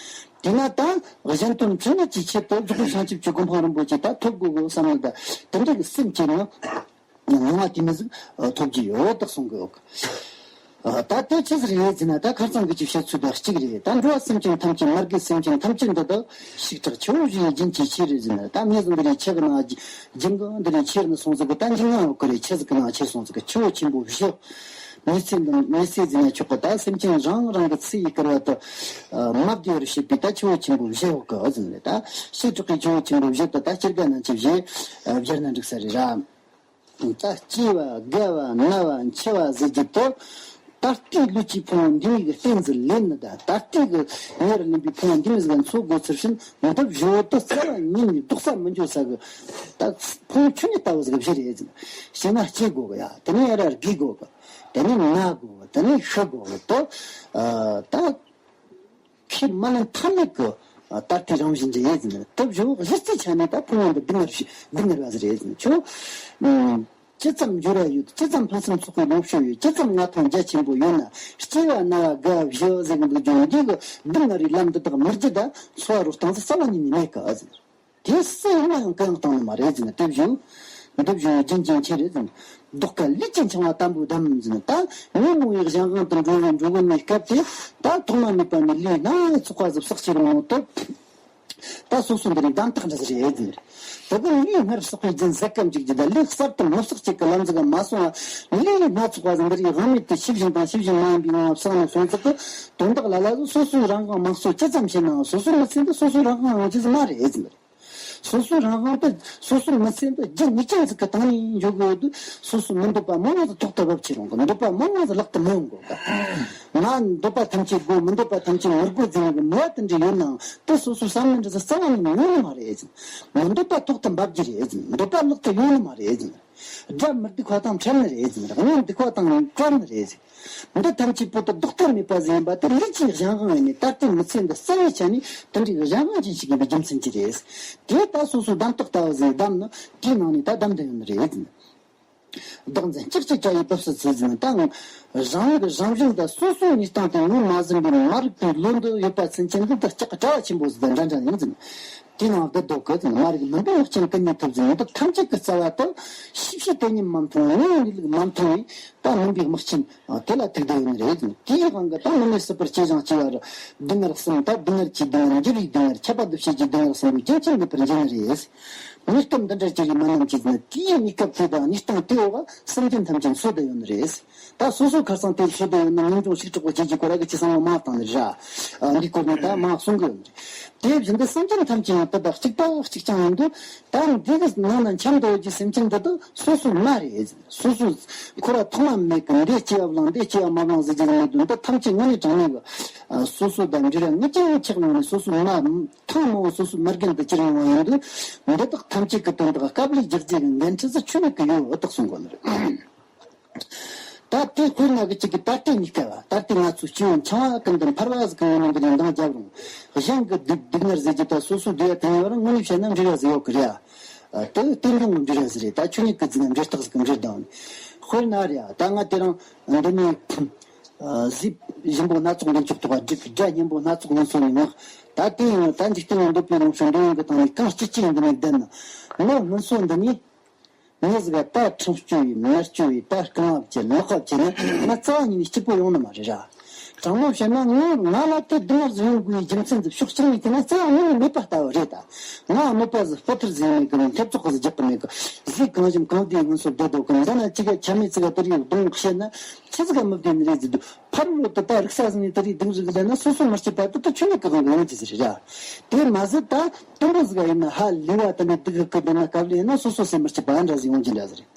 དེས་ན་ད་གཞན་དོན་ཕྲིན་ལས་ཀྱི་ཆེད་དུ་རྫོགས་པའི་བྱང་ཆུབ་ཀྱི་གོ་འཕང་རིན་པོ་ཆེ་ད་ཐོབ་དགོས་གོ་བསམ་ན། ད་དེ་འདྲ་གི་སེམས་བསྐྱེད་ན། ངང་ང་དེ་མི་ཟིག་ཐོབ་ཀྱི་ཡོད་དག་གསུང་གི་ཡོད། ད་དེ་ཆི་ཟིག་རེད་ཟེར་ན། ད་ཁ་སང་གི་ཅིག་བཤད་ཚུལ་དང་གཅིག་རེད། ད་འགྲོ་བ་སེམས་ཅན་ཐམས་ཅད། མ་རིག་སེམས་ཅན་ཐམས་ཅད་འདི་དག་ཞིག་དྲག་ཆུ་བོ་བཞིན་རྒྱུན་གྱི་ཆུ་རེད་ཟེར་ན། ད་ངས་འདི་རེད་ཆུ་གི་ནང་འགྱིང་གི་འདི་རེད་ཆུ་ནི་སོང་ཟིག་གི། ད་འགྱིང་ང་ཡོད་གི་རེད། ཆུ་ཟིག་གི་ནང་ཆུ་སོང་ཟིག་གི། ཆུ་བོ་ཆེན་པོ་བཞི། མི་ཚེ་འདི་མི་ཚེ་ཟེར་ན་ཆོག་གི། ད་སེམས་ཅན་རང་རང་གི་ཚེ་ཡི་སྐལ་བ་དུ་མ་བདེ་བར་བྱེད་པའི་ད་ཆུ་བོ་ཆེན་པོ་བཞི་ཡོད་གི་ཟེར་ནས། ད་ཞིག་དྲག་གི་ཆུ་བོ་ཆེན་པོ་བཞི་དུ་ད་སྐྱེ་རྒ་ན་འཆི་བཞི་སྦྱར་ན་འགྲིག་ས་རེད་ར། ད་སྐྱེ་བ་རྒ་བ་ན་བ་འཆི་བ་ཟེར་རྒྱུ་དེ། ད་ལྟའི་ལུས་ཀྱི་ཕུང་པོ་འདི་མིག་གི་རྟེན་ཟིག་ལེན་ནི་དང་། ད་ལྟའི་གི་ཉེ་བར་ལེན་པའི་ཕུང་པོ་འདི་མིག་ཟིག་འཚོ་དགོས་ཚུལ་བཞིན། འདི་བཞི་བོ་དེ་རྩ་བ་ཉིད་ནས་ལྡོག་ས་མི་འགྱོ་ས་གི། ད་ཕུང་པོ་ཆོས་ཉིད་ལྟ་བུ་ཟིག་གི་བཞི་རེད་ཟེར། སྐྱེས་ན་སྐྱེ་དགོས་གི་ཡ། དེ་ནས་ཡར་རྒས་དགོས་གི། དེ་ནས་ན་དགོས་གི། དེ་ནས་ཤི་དགོས་གི། དེ་ད། ཁས་མ་ལེན་ཐབས་མེད་ཀྱི་ད་ལྟའི་རང་བཞིན་གྱི་ཡིན་ཟེར། དེ་བཞིན་གཞི་རྩའི་ཆ་ནས་ད་ཕུང་པོ་འདི་སྡུག་བསྔལ་ཞིག་སྡུག་བསྔལ་བ་ཟིག་རེད་ཟེར། ཁྱོད་ཅི་ཙམ་འབྱོར་བ་ཡོད། ཅི་ཙམ་ཕུན་སུམ་ཚོགས་པའི་ལོངས་སྤྱོད་ཡོད། ཅི་ཙམ་མངའ་ཐང་རྒྱ་ཆེན་པོ་ཡོད་ན། སྐྱེ་བ་ན་བ་རྒ་བ་བཞི་བ་ཟེར་གི་འདུག་ཀྱང་། འདི་གི་སྡུག་བསྔལ་རི་ལམ་འདི་དག་མི་བརྒྱུད་ད་འཚོ་བ་རོལ་སྟངས་ཟིག་རྩ་བ་ཉིད་ནས་མེད་ཀི་ཟེར། དེ་སུ་ཡིན་ན་ཡང་གང་བཏང་ནི་མ་རེད་ཟེར་ན། དེ་བཞིན་འདི་བཞིན་རྒྱུན་ཅན་ཆེ་རེད་ཟེར་ན། ལྡོག་སྐད་ལུས་ཀྱི་འཆིང་བ་དམ་པོ་བསྡམས་ཟེར་ན། ད་ཉོན་མོངས་པའི་གཞན་དབང་དུ་འགྲོ་བའི་འགྲོ་གི་ནས་སྐབས་དེ། ད་ཐོག་མ་མེད་པ་ནས་ལུས་སྣ་ཚོགས་པ་ཟིག་བསགས་ཀྱི་རུང་ནོ་དེ། ད་སོ་སོ་འདི་རིགས་གདམ་ཐག་འདྲ་ཟིག་རེད་ཟེར་ན། དེ་གི་ལུས་སྔར་བསགས་པའི་རྒྱུན་ཟད་ག་འཇུག་རྒྱུ་ད་ལུས་གསར་དུ་མི་བསགས་ཅིག་གི་ལམ་ཟིག་ག་མ་སོང་བ། ལུས་སྣ་ཚོགས་པ་ཟིག་འདི་རིགས་དབང་མེད་དུ་ཤེས་བཞིན་དང་ཤེས་བཞིན་མ་ཡིན་པའི་ངང་བསགས་ནས་སོང་ཙག་གི། དོན་དག་ལ་ལ་ཟིག་སོ་སོའི་རང་དབང་དམངས་གཙོ་ཅི་ཙམ་བྱས་ནའང་། སོ་སོའི་མི་ཚེ་འདི་སོ་སོའི་རང་དབང་ཡོང་རྒྱུ་ཟིག་མ་རེད་ཟེར་ན། སོ་སོའི་རང་དབང་དེ། སོ་སོའི་མི་ཚེ་འདི་རྒྱུ་ངེས་ཅན་ཟིག་གི་སྟེང་ནས་འཇོག་དགོས་དུས། སོ་སོའི་མི་འདོད་པ་མང་བ་ཟིག་ཐོག་ཏུ་བབས་ཀྱི་རུང་གི། འདོད་པ་མང་བ་ཟིག་ལག་ཏུ་མི་ཡོང་གོ་གི། ང་འདོད་པ་ཐམས་ཅད་དགོས། མི་འདོད་པ་ཐམས་ཅད་མི་དགོས་ཟེར་ནས་གི་མོས་པ་དེ་འདྲ་ཡོད་ནའང་། དེ་སོ་སོའི་བསམ་མནོ་འདྲ་ཟིག་རྩ་བ་ནས་ཡོང་ནི་མ་རེད་ཟེར། མི་འདོད་པ་ཐོག་ཏུ་འབབ་རྒྱུ་རེད་ཟེར། འདོད་པ་ལག་ཏུ་ཡོང་ནི་མ་རེད་ཟེར། དགྲ་མི་སྡིག་པ་དང་འཕྲད་ནི་རེད་ཟེར། དངོས་སྡིག་པ་དང་བྲལ་ནི་རེད་ཟེར། འདི་ཐམས་ཅད་པོ་ཏི་ལྡོག་ཐབས་མེད་པ་ཟིག་ཡིན་པ་དེ་ལུས་ཀྱི་གཞན་དབང་ཡིན་ནས། ད་ལྟའི་མི་ཚེ་འདི་རྩ་བའི་ཆ་ནས་དེ་འདྲའི་གཞན་དབང་ཅན་ཞིག་ཡིན་པའི་རྒྱུ་མཚན་གྱིས་རེད། དེ་ད་སོ་སོའི་གདམ་རྟགས་ལྟ་བུ་ཟིག་བསྡམས་ན། དེའི་ནང་ནས་ད་བསྡམས་བསྡད་ཡོད་ནི་རེད། བདག་འཛིན་ལྕགས་ཀྱི་སྐྲ་ཡི་སྦུབས་སུ་ཚུད་ཟིན་ད། རང་གི་རང་བཞིན་དང་སོ་སོའི་ནུས་སྟངས་དེ་ངོས་མ་ཟིན་པའི་མ་རིག་པའི་བློ་འདི་ཡོད་པ་ཚུན་ཆད་འདི་ད་ལྕགས་ཀྱི་དྲ་བ་ཆེན་པོ་ཟིག་དང་འདྲ་འདྲ་ཡིན་ཟིན། དེའི་ནང་བསྡད་འདུག་གི་ཟེར་ན། མ་རིག་མུན་པའི་དམག་ཆེན་ཀུན་ནས་ཐུབ་ཟིན། འདི་ཐམས་ཅད་ཀྱི་རྩ་བ་དེ་ཤེས་བྱའི་དེ་ཉིད་མ་མཐོང་བའི་ངོ་བོའི་ངེས་ལུགས་མ་མཐོང་བའི་ད་མུན་པའི་དམག་ཆེན་དེ་ལ་ཐུག་བསྡད་ཡོད་ནི་རེད་ཟེར། དེའི་དབང་གིས་ད་མི་མེད་སྲིད་པར་སྐྱེ་ཞིང་སྐྱེ་བ་རུ་སྡུག་བསྔལ་གསུམ། ད་སྡུག་བསྔལ་གྱི་སྡུག་བསྔལ། འགྱུར་བའི་སྡུག་བསྔལ། ཁྱབ་པ་འདུ་བྱེད་ཀྱི་སྡུག་བསྔལ་གསུམ་པོའི་རྒྱུན་ཆད་མེད་པར་འབྱུང་ནི་རེད། ངེས་སྐབས་འདི་འདྲ་ཅི་རེད་མ་ནམ་གྱི་ཟེར་ན། དེའི་གནས་སྐབས་དེ་དང་གནས་སྟངས་དེའི་འོག་སེམས་ཅན་ཐམས་ཅད་འཚོ་བསྡད་ཡོད་ནི་རེད། ད་སོ་སོ་ཁ་སང་དེ་འཚོ་བསྡད་ཡོད་ན། ངེས་འབྱུང་ཞིག་གྲོགས་པོ་བྱེད་ཀྱི་སྐོར་ར་གི་ཅི་གསང་བ་མ་བཏང་ནི་རེད། ཨ། འདིའི་སྐོར་ནས་ད་མ་གསུང་གི་ཡོད་ནི་རེད། དེ་བཞིན་དུ་སེམས་ཅན་ཐམས་ཅད་ཡང་དེ་དག་གཅིག་པ་གཅིག་རྐྱང་ཡིན་དུས། ད་འདི་གི་ནང་ན་འཁྱམས་འདུག་གི་སེམས་ཅན་འདི་དག་སོ་སོ་མ་རེད། སོ་སོ་འཁོར་བ་ཐོག་མ་མེད་གི། འདི་སྐྱེ་བ་བླངས། འདི་སྐྱེ་བ་མ་བླངས་ཟེར་རྒྱུ་མེད་དུས། འདི་ཐམས་ཅད་དངོས་གནས་དྲང་གནས་གི། ཨ། སོ་སོ་དང་འབྲེལ་བ་ངེས་ཅན་ཆགས་ཡོང་ནས། སོ་སོ་མ་ཐེངས་མང་བོ་སོ་སོའི་མི་རྒན་དུ་གྱུར་ཡོང་བ་ཡིན་དུས། འདི་དག་ཐམས་ཅད་ཀྱི་དོན་དག་སྐབས་ལས་རྒྱག་རྒྱུ་གི་འགན་འཁྲི་ཟིག་ཆོས་ཉིད་ཀྱི་ཡོད་འོ་དག་གསུང་དགོས་ནི་རེད། ད་ལྟའི་དཔེར་ན་གི་གཅིག་གི་ད་ལྟའི་གནས་སྐབས། ད་ལྟའི་ང་ཚོའི་སྤྱི་བོ་འཆིང་བ་ཀུན་ཏུ་འཕར་བ་ཟིག་གི་ངོ་ནས་འདི་ནས་འདང་རྒྱབ་རུང་། གཞན་གྱི་སྡུག་སྡུག་བསྔལ་ཟེར་རྒྱུ་དང་སོ་སོའི་སྡུག་ཡ་དེ་ཡོད་རུང་། དངོས་གནས་བཤད་ན་འབྲེལ་བ་ཟིག་ཡོད་གི་རེད། ཨ། དེ་རྟེན་འབྱུང་གི་འབྲེལ་བ་ཟིག་རེད། ད་ཆོས་ཉིད་ཀྱི་རྫས་ན་འབྲེལ་ཐག་ཟིག་གི་འབྲེལ་ལྡང་ནི། དཔེར་ན་རེད། ད་ང་དེ་རིང་འདི་ནས། ཨ། གཟི་ཞིམ་པོ་སྣ་ཚོགས་འདི་མཆོག་ཐོག་བསྒྲིགས། སྒྲ་སྙན་པོ་སྣ་ཚོགས་ངལ་གསོ་ནས་མངགས། ད་དེ་ཡང་ད་འཇིག་རྟེན་ན་འདོད་པའི་ལོངས་སྤྱོད་འདོད་ཡོན་གྱི་སྟེང་ནས་གང་སྐྱིད་སྐྱིད་ཡིན་འདི་ནས་བསྡད་ན། ངའི་ངལ་གསོ་འདི་ནས། མི་ཟིག་ག་ད་ཁྲང་སྐྱོ་བའི་མནར་སྐྱོ་བའི་ད་རྐང་བ་བཅད་ལག་པ་བཅད་ན། ང་རྩ་བ་ཉིད་ནས་སྐྱིད་པོ་ཡོང་ནི་མ་རེད་ར། དྲང་མོ་བཤད་ན། ངས་ང་ལ་དེ་སྡུག་བསྔལ་ཟིག་ཡོང་དགོས་པའི་རྒྱུ་མཚན་ཟིག་ཕྱོགས་གཅིག་ནས་བལྟས་ན་རྩ་བ་ཉིད་ནས་མེད་པ་ལྟ་བུ་རེད་ད། ང་གནོད་པ་ཟིག་སྤུ་ཐུར་ཟིག་མེད་གི། མཐེབ་ཙོག་གི་ཟིག་རྒྱག་གི་མེད་གི། གཟིག་གང་ཞིམ་གང་བདེའི་ངལ་གསོ་བསྡད་འདུག་གི། འདི་ན་ཅི་ག་ཆ་མེད་ཅི་ག་དེ་རིགས་གདོང་བཤད་ན། ཆི་ཟིག་ག་མི་བདེ་ནི་རེད་ཟེར་དུས། ཕར་ལོག་ཏུ་ད་རིག་ས་ཟིན་ནས་དེ་རིགས་སྡུག་རིགས་ལ་ན། སོ་སོ་མི་སྐྱིད་པ་དེ་ད་ཆོས་ཉིད་ཀྱི་དབང་གིས་ཡོང་རྒྱུ་ཟིག་རེད་ར། དེ་མ་ཟད་ད་དུམ་བུ་ཟིག་ག་ཡིན་ན་ཧ་ལས་པ་དེ་ནས་སྡུག་གི་དེ་ན་སྐབས་ལ་ཡིན་ན་སོ་སོ་སེམས་མི་སྐྱིད་པ་འདྲ་ཟིག་ཡོང་རྒྱུ་འདྲ་ཟིག་རེད།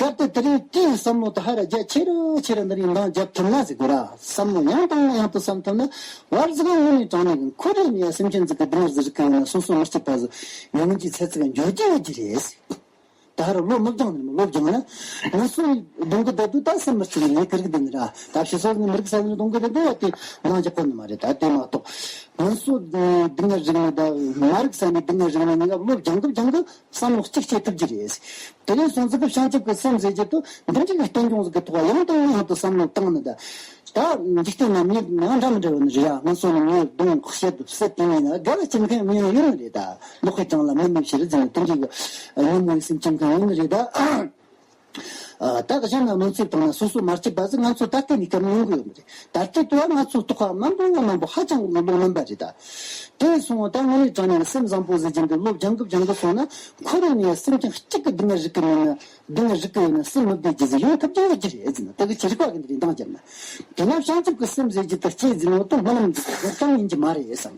ད་ལྟ་དེ་རིང་དེའི་བསམ་བློ་དེ་ཧ་ར་རྒྱ་ཆེ་རུ་ཆེ་རུ་འདི་རིང་འདང་རྒྱབ་ཐུབ་ན་ཟེར་དགོས་ར། བསམ་བློ་ཡང་དང་ཡང་དུ་བསམ་ཐུབ་ན། བར་ཟིག་དངོས་གནས་དྲང་གནས་ཀྱི་འཁོར་རེ་ནས་སེམས་ཅན་ཟིག་གི་སྡུག་བསྔལ་ཟིག་རིག་གི་ཡོད་ན། སོ་སོ་མི་གཅིག་པ་ཟིག་ཡོང་གི་ཚད་ཟིག་འགྱོ་རྒྱུ་ཡོད་ཀྱི་རེད། ད་ཧ་ར་བློ་མི་སྦྱང་ནས་མི་བློ་སྦྱང་ན། ང་ཚོ་གདོང་གི་བསྡད་དུས་ད་སེམས་མི་གཅིག་ནས་ངས་ཀིར་གི་བསྡད་ནི་ར། ད་ཕྱི་སོ་ནས་མི་རིག་ས་ནས་གདོང་གི་བསྡད་དུས་ཡ་དེ་ནང་རྒྱག་གོ་ནི་མ་རེད། ད་དེ་མ་གཏོགས་ང་ཚོ་སྡུག་བསྔལ་རིག་ནི་ད་མ་རིག་ས་ནས་སྡུག་བསྔལ་རིག་ནི་ནི་བློ་སྦྱང་གི་སྦྱང་གི་བསམ་བློ་གཅིག་སྐྱེ་ཐུབ་ཀྱི་རེད། དེ་ནས་སོང་ཙི་གི་བྱང་ཆུབ་ཀྱི་སེམས་ཟེར་རྒྱུ་དུ་འདི་འདྲ་གི་རྟེན་འབྱུང་ཟིག་གི་ཐོག་ཡང་དང་ཡང་དུ་བསམ་བློ་བཏང་ནི་ད། ད་འཇིག་རྟེན་ན་མི་ནང་འདྲ་མི་འདྲ་བ་ནི་རེད་ཡ། ང་ཚོ་ནི་ངའི་གདོང་བཤད་དུ་བསད་དེ་ནས་ན་དགའ་བ་སྐྱེ་མཁན་མི་ཡང་ཡོད་ནི་རེད་ད། ལོག་གི་གྲངས་ལ་མི་མི་ཕྱིར་ཟེར་ནས་དེ་འདྲ་གི་ཉོན་མོངས་སེམས་ཅན་གང་ཡོད་ནི་རེད་ད། ཨ། ད་གཞན་ན་མང་ཚིག་བཏང་ན་སོ་སོ་མ་སྐྱིད་པ་ཟིག་ང་ཚོ་ད་ལྟའི་གནས་སྐབས་མྱོང་གི་ཡོད་མི་རེད། ད་ལྟའི་དུས་ང་ཚོ་རྟོགས་པ་མང་པོ་མང་པོ་ཧ་ཅང་གི་ལོ་ལོ་ལོན་པ་རེད་ད། དེ་སོང་བ་ད་དངོས་གནས་དྲང་གནས་སེམས་བཟང་པོ་ཟེར་གྱིན་དུ་བློ་སྦྱང་གི་སྦྱང་གི་སོང་ན། འཁོར་རེ་ནས་སེམས་ཅན་གཅིག་གི་སྡུག་བསྔལ་རིག་གི་མེད་ན། སྡུག་བསྔལ་རིག་གི་ཡོད་ན་སེམས་མི་བདེ་རྒྱུ་ཟིག་ཡོང་ཐུབ་ཀྱི་ཡོད་ཀྱི་རེད་ཟེར་ན། དེ་གི་ཅི་རིག་པ་གི་འདི་རེད་འདང་རྒྱབ་ན། དེ་ན་བྱང་ཆུབ་ཀྱི་སེམས་ཟེར་རྒྱུ་དེ་སྐྱེ་ཟིན་ནོ་དེ་སྨོན་ལམ་འདི་གཏོང་ཡིན་གྱི་མ་རེད་བསམ་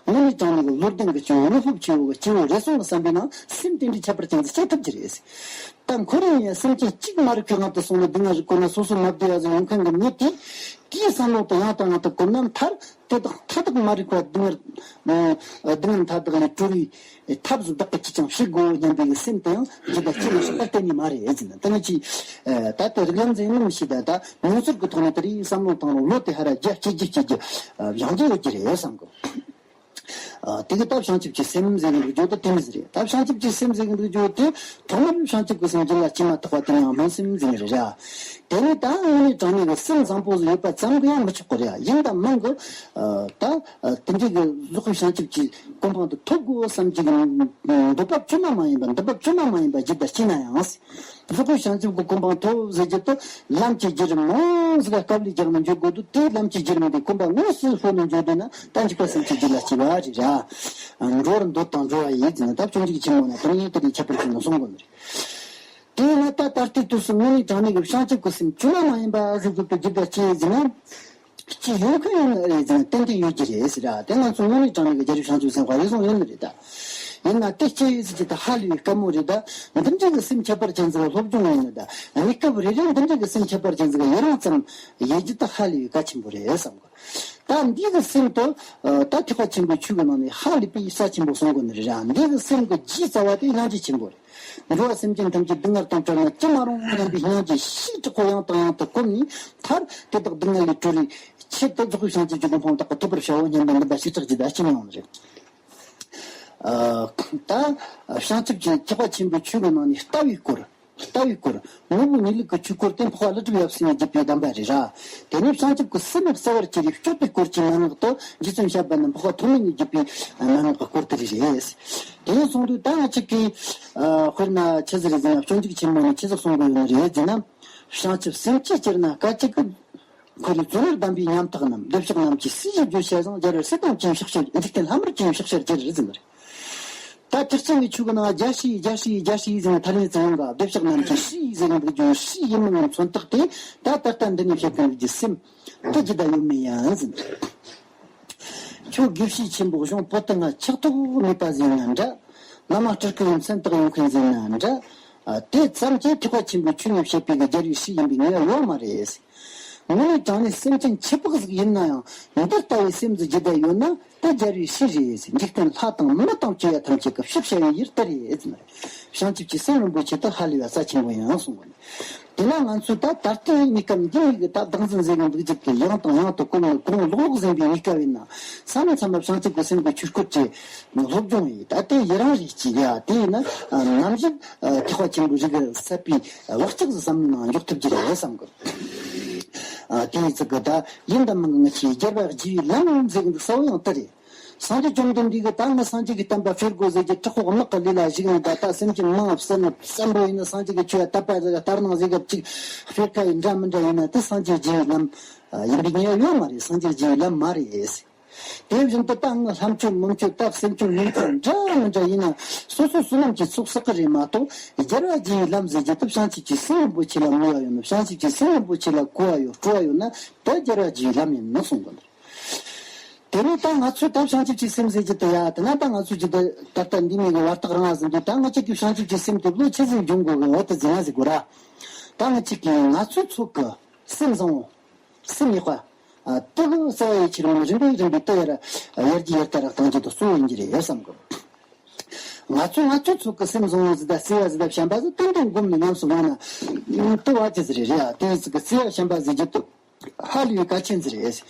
གི། དངོས་གནས་དྲང་གནས་ཀྱི་བློ་ལྡན་གྱི་ཆོས་བློ་ཕུགས་ཆེ་བོ་གི་སྐྱེ་བོ་རེ་ཟུང་གི་བསམ་པའི་ནང་སེམས་རྟེན་འབྲེལ་ཁྱད་པར་ཅན་ཟིག་སྐྱེ་ཐུབ་ཀྱི་རེད། ད་འཁོར་རེ་ཡིན་སེམས་ཅན་གཅིག་མ་རིག་གི་ངང་དུ་སོང་ནས་སྡུག་བསྔལ་རིག་དགོས་ན་སོ་སོ་མ་བདེ་བ་ཟིག་ཡོང་མཁན་གི་མི་དེ། དེའི་བསམ་བློ་དེ་ཡང་དང་ཡང་དུ་གོམས་ན་མཐར། དེ་དག་མཐའ་དག་མ་རིག་པ་སྡུག་བསྔལ། ཨ། སྡུག་བསྔལ་མཐའ་དག་ལས་གྲོལ་བའི་ཐབས་སུ་བདག་གིས་ཅི་ཀྱང་བྱེད་དགོས་སྙམ་པའི་སེམས་དེ་ཡང་རྒྱུད་ལ་སྐྱེ་མི་སྲིད་པ་གཏན་ནས་མ་རེད་ཟེར་ན། དེ་ནི་ཅི། ཨ། ད་ལྟ་རིགས་ལམ་འཛིན་མིན་ཞིག་ད་ལྟ་མྱོང་ཚོར་གྱི་ཐོག་ནས་དེ་རིགས་བསམ་བློ་བཏང་རུང་བློ་དེ་ཧ་ར་རྒྱ་སྐྱེད་རྒྱུ་སྐྱེད་རྒྱུ་སྦྱང་རྒྱུ་ཡོད་ཀྱི་རེད་བསམ་གི། ཨ། དེ་གི་ད་བྱང་ཆུབ་ཀྱི་སེམས་ཟེར་གི་འདུག་རྒྱུ་དེ་དེ་མི་ཟེར་རེད། ད་བྱང་ཆུབ་ཀྱི་སེམས་ཟེར་གི་འདུག་རྒྱུ་དེ་ཐོག་མར་བྱང་ཆུབ་ཀྱི་སེམས་རྒྱུད་ལ་སྐྱེས་མ་ཐག་པ་དེ་ཡང་སྨོན་སེམས་ཟེར་གི་རེད་ར། དེ་ནས་ད་དངོས་གནས་དྲང་གནས་ཀྱི་སེམས་བཟང་པོ་ཟིག་ཡོད་པ་ཙམ་གྱིས་ཡང་མི་ཆོག་གི་རེད། ཡིན་དང་མིན་གྱི། ཨ། ད། ཨ། དེ་འདྲའི་གི་རྫོགས་པའི་བྱང་ཆུབ་ཀྱི་གོ་འཕང་དུ་ཐོབ་དགོས་བསམ་གྱི་འདོད་པ་བཅོས་མ་མ་ཡིན་པ། འདུན་པ་བཅོས་མ་མ་ཡིན་པ་རྒྱུད་ལ་སྐྱེས་ན་ཡང་། རྫོགས་པའི་བྱང་ཆུབ་ཀྱི་གོ་འཕང་ཐོབ་ཟེར་རྒྱུ་དེ་ལམ་གྱི་བརྒྱུད་རིམ་མང་ཟིག་ལ་དཀའ་ལས་རྒྱག་ནས་འཇུག་དགོས་འདུག་དེ་ལམ་གྱི་བརྒྱུད་རིམ་དེ་གོམ་པ་དངོས་སུ་ཤོར་ནས་འཇུག་འདོད་ན་ད་འཇིགས་པ་སེམས་ཀྱི་རྒྱུད་ལ་སྐྱེ་བ་རེད་ར། འགྲོ་བར་འདོད་དང་འགྲོ་བ་ཡི་ཟེར་ན། ད་སྤྱོད་འཇུག་ཆེན་མོ་ན་དེ་ནས་དེ་ནས་ཁྱད་པར་ཅན་ལ་གསུང་དགོས་ནི་རེད། དེས་ན་ད་ད་ལྟའི་དུས་སུ་དངོས་གནས་དྲང་གནས་ཀྱི་བྱང་ཆུབ་ཀྱི་སེམས་བཅོས་མ་མ་ཡིན་པ་ཟེར་དགོས་པའི་རྒྱུད་ལ་སྐྱེས་ཟེར་ན། སྐྱེས་ཡོད་མཁན་ཡོད་ནི་རེད་ཟེར་ན་ཏན་ཏན་ཡོད་ཀྱི་རེད་ཟེར་ར། དེ་ང་ཚོ་དངོས་གནས་དྲང་གནས་ཀྱི་རྒྱལ་བའི་བྱང་ཆུབ་སེམས་དཔའ་རེ་ཟུང་ཡོད་ནི་རེད་ད། ཡིན་ན་དེ་སྐྱེས་ཡོད་ཟེར་གྱི་ད་ཧ་ལས་པའི་དཀའ་མོ་རེད་ད། འདི་འདྲའི་གི་སེམས་ཁྱད་པར་ཅན་ཟིག་ལ་སློབ་སྦྱོང་ཡོད་ནི་ད། གནས་སྐབས་རེ་རེ་འདི་འདྲའི་གི་སེམས་ཁྱད་པར་ཅན་ཟིག་ལ་ཡི་རང་ཙམ་ཡོད་རྒྱུ་ད་ཧ་ལས་པའི་གལ་ཆེན་པོ་རེད་བསམ་གི། ད་འདི་གི་སེམས་དེ། ཨ། ད་ཐེག་པ་ཆེན་པོའི་ཆོས་གི་ནང་ནས་ཧ་ལས་པའི་རྩ་ཆེན་པོ་གསུང་དགོས་ནི་རེད་ར། འདི་གི་སེམས་ཀྱི་རྒྱུའི་རྩ་བ་དེ་སྙིང་རྗེ་ཆེན་པོ་རེད། འགྲོ་བ་སེམས་ཅན་ཐམས་ཅད་སྡུག་བསྔལ་དང་བྲལ་ན་ཅི་མ་རུང་སྙམ་པའི་སྙིང་རྗེ་ཤིན་ཏུ་དྲག་པོ་ཡང་དང་ཡང་དུ་བསྐུམ་ནས། མཐར་དེ་དག་སྡུག་བསྔལ་ལས་གྲོལ་བའི་ཆེད་དུ་རྫོགས་པའི་བྱང་ཆུབ་ཀྱི་གོ་འཕང་དག་གི་ཐོབ་པར་བྱའོ་སྙམ་པའི་འདུན་པ་ཞིག་དྲག་ཅིག་ད་ཅི་མི་ཡོང་ནི་རེད། ཨ། ད་བྱང་ཆུབ་ཀྱི་ཐེག་པ་ཆེན་པོའི་ཆོས་ཀྱི་ནང་ནས་ལྟ་བའི་སྐོར། ལྟ་བའི་སྐོར། དངོས་པོའི་གནས་ལུགས་ཀྱི་ཆོས་སྐོར་དེ་འཕགས་པ་ཀླུ་སྒྲུབ་ཡབ་སྲས་ནས་བརྒྱུད་པའི་གདམས་པ་རེད་ར། དེ་ནས་བྱང་ཆུབ་ཀྱི་སེམས་རྩ་བར་གྱུར་པའི་སྤྱོད་པའི་སྐོར་གྱི་མན་ངག་ཏུ་རྗེ་བཙུན་བཤད་པ་ནི་འཕགས་པ་ཐོགས་མེད་ནས་བརྒྱུད་པའི་མན་ངག་གི་སྐོར་དེ་རེད། དེ་ནས་གསུངས་དུས་ད་ང་ཅིག་གིས། ཨ། དཔེར་ན་ཆི་ཟིག་རེད་ཟེར་ན། སྤྱོད་འཇུག་ཆེན་མོ་ནས་ཆི་ཟིག་གསུང་གི་ཡོད་ནི་རེད་ཟེར་ན། བྱང་ཆུབ་སེམས་བསྐྱེད་སྤྱིར་ན་སྐད་ཅིག་གིས། འཁོར་བའི་བཙོན་རར་བསྡམས་པའི་ཉམ་ཐག་རྣམས། བདེ་གཤེགས་རྣམས་ཀྱིས་སྲིད་ཞིའི་རྒྱུ་བྱས་ཤིང་། རྒྱལ་བའི་སྲིད་དང་ཅིའི་ཕྱག་བྱར། འཇིག་རྟེན་ལྷ་མིར་ཅིའི་ཕྱག་བྱར་གྱུར་ཟེར་ནི་རེད། ད་ཐེག་ཆེན་གྱི་ཆོས་ཀྱི་ནང་རྒྱལ་སྲས་རྒྱལ་སྲས་རྒྱལ་སྲས་ཟེར་ནས་ཐ་སྙད་ཙམ་ཡོང་ག་བདེ་གཤེགས་རྣམས་ཀྱིས་སྲས་ཟེར་ནས་འདུག་རྒྱུ་སྲས་ཡིན་མིན་ནི་མཚོན་རྟགས་དེ་ད་ད་ལྟ་འདི་ནས་བཤད་ཀྱི་འདུག་རྒྱུ་སེམས་དེ་ཇི་ལྟར་ཡོད་མིན་ཡང་ཟེར། ཁྱོད་དགེ་བཤེས་ཆེན་པོ་གཞུང་པོ་ཏི་ང་ཆགས་ཐོགས་མེད་པ་ཟེར་ན་འདྲ། བླ་མ་སྤྲུལ་སྐུ་ཡི་མཚན་རྟགས་ཡོད་མཁན་ཟེར་ན་འདྲ། ཨ། དེ་ཙམ་གྱིས་ཐེག་པ་ཆེན་པོའི་ཆོས་ཉམས་བྱེད་པའི་གི་རྒྱལ་བའི་སྲས་ཡིན་པའི་ངེས་པ་ཡོད་མ་རེད། དངོས་གནས་དྲང་གནས་སེམས་ཅན་ཁྱད་འཕགས་ཟིག་ཡིན་ན་ཡང་འདི་ལྟ་བུའི་སེམས་ཟིག་ཇི་ལྟར་ཡོད་ན་དེ་རྒྱལ་བའི་སྲས་རེད། འཇིག་རྟེན་ལྷ་དང་མི་དང་བཅས་པ་ཐམས་ཅད་ཀྱིས་ཕྱིར་བྱ་བའི་ཡུལ་དེ་རེད་ཟེར་ནས། བྱང་ཆུབ་ཀྱི་སེམས་རིན་པོ་ཆེ་དེ་ཧ་ལས་པ་རྩ་ཆེན་པོ་ཡིན་གསུངས་པ་ནི། དེ་ན་ང་ཚོས་ད་ད་ལྟའི་གནས་སྐབས་འདི་ནས་གི་ད་བདག་འཛིན་ཟེར་གི་འདུག་རྒྱུ་གི་ཡང་དང་ཡང་དུ་གོང་ནས་གོང་ལོག་ལོག་ཟིན་པའི་གནས་སྐབས་ཡིན་ན། མཚམས་མཚམས་མ་བྱང་ཆུབ་ཀྱི་སེམས་ཀྱི་ཆོས་སྐོར་གྱི་སློབ་སྦྱོང་ཡིན། ད་དེ་ཡི་རང་རེད་ཅིག་ཡ། དེ་ཡིན་ན་ནམ་ཞིག་ཐེག་པ་ཆེན་པོའི་རིགས་ཀྱི་ཚད་པའི་བག་ཆགས་སུ་བསམ་ནང་འཇོག་ཐུབ་ཀྱི་རེད་བསམ་གི། དེ་ཡི་ཚིག་གི་ད་ཡིན་དང་མིན་གི་ང་ཆོས་རྒྱལ་བ་རྒྱུ་བའི་ལམ་ཟེར་གི་འདུག་ས་བོ་ཡང་དེ་རེད། སངས་རྒྱས་བཅོམ་ལྡན་འདས་ཀྱིས་ད་ང་སངས་རྒྱས་ཀྱི་བསྟན་པ་སྤེལ་དགོས་ཟེར་གྱི་དྲག་པོ་དམག་གི་ལས་ལ་ཞུགས་ནས། ད་ལྟ་སེམས་ཅན་མང་བསད་ནས་བསམ་པོ་ཡིན་ན་སངས་རྒྱས་ཀྱིས་ཁྱོད་ཡ་དད་པ་ཟེར་ག་ལྟར་སྣང་ཟེར་ག་ཅིག་སྤེལ་ཁ་ཡི་འདྲ་མི་འདྲ་ཡིན་ན་དེ་སངས་རྒྱས་རྒྱུ་བའི་ལམ་ཡིན་པའི་ངེས་ཡོད་མ་རེད། སངས་རྒྱས་རྒྱུ་བའི་ལམ་མ་རེད། དེ་བཞིན་དུ་ད་ང་ལྷ་མཆོད་མི་མཆོད་ད་སེམས་ཅན་མི་མཆོད་འདྲ་མི་འདྲ་ཡིན་ན་སོ་སོ་བསོད་ནམས་ཀྱི་ཚོགས་བསགས་གི་རེད་མ་གཏོགས། རྒྱལ་བ་རྒྱུ་བའི་ལམ་ཟེར་རྒྱུ་དེ་བྱང་ཆུབ་ཀྱི་སེམས་རིན་པོ་ཆེ་ལ་མོས་པ་ཡོད་ན། བྱང་ཆུབ་ཀྱི་སེམས་རིན་པོ་ཆེ་ལ་གོ་བ་ཡོད་སྤྲོ་བ་ཡོད་ན་དེ་རྒྱལ་བ་རྒྱུ་བའི་ལམ་ཡིན་ནོ་གསུངས་པ་རེད། དེ་ནས་ད་ང་ཚོས་ད་བྱང་ཆུབ་ཀྱི་སེམས་ཟེར་རྒྱུ་དེ་ཡ། དེ་ན་ད་ང་ཚོས་ཀྱི་ད་ད་ལྟ་འདི་མིན་གྱི་བར་ཐག་རིང་བ་ཟིན་དུས། ད་ང་ཅག་གི་བྱང་ཆུབ་ཀྱི་སེམས་དེ་བློ་ཆི་ཟིག་འབྱུང་དགོས་གི་འོ་དེ་ཟིན་ན་ཟིག་གོ་ར། ད་ང་གཅིག་གིས་ང་ཚོའི་ཚོགས་ཀྱི་སེམས་བཟང་བོ། སེམས་ཡག་པ། ཨ། དེ་གི་རྩ་བའི་ཆེད་རིམ་རིམ་པས་རིམ་པས་དེ་ཡར་ཡར་རྒྱས་ཡར་དར་གཏོང་རྒྱུ་དེ་གཙོ་བོ་ཡིན་གྱི་རེད་བསམ་གི། ང་ཚོ་ང་ཚོའི་ཚོགས་ཀྱི་སེམས་བཟང་བོ་ཟིག་དང་བརྩེ་བ་ཟིག་དང་བྱམས་པ་ཟིག་ཏན་ཏན་སྒོམ་ནས་ཉམས་སུ་བླངས་ན། དེ་བ་ཅི་ཟིག་རེད་རེད་ཨ། དེ་ཟིག་གི་བརྩེ་བ་བྱམས་པ་ཟེར་རྒྱུ་དེ་ཧ་ལས་པའི་གལ་ཆེན་ཟིག་རེད།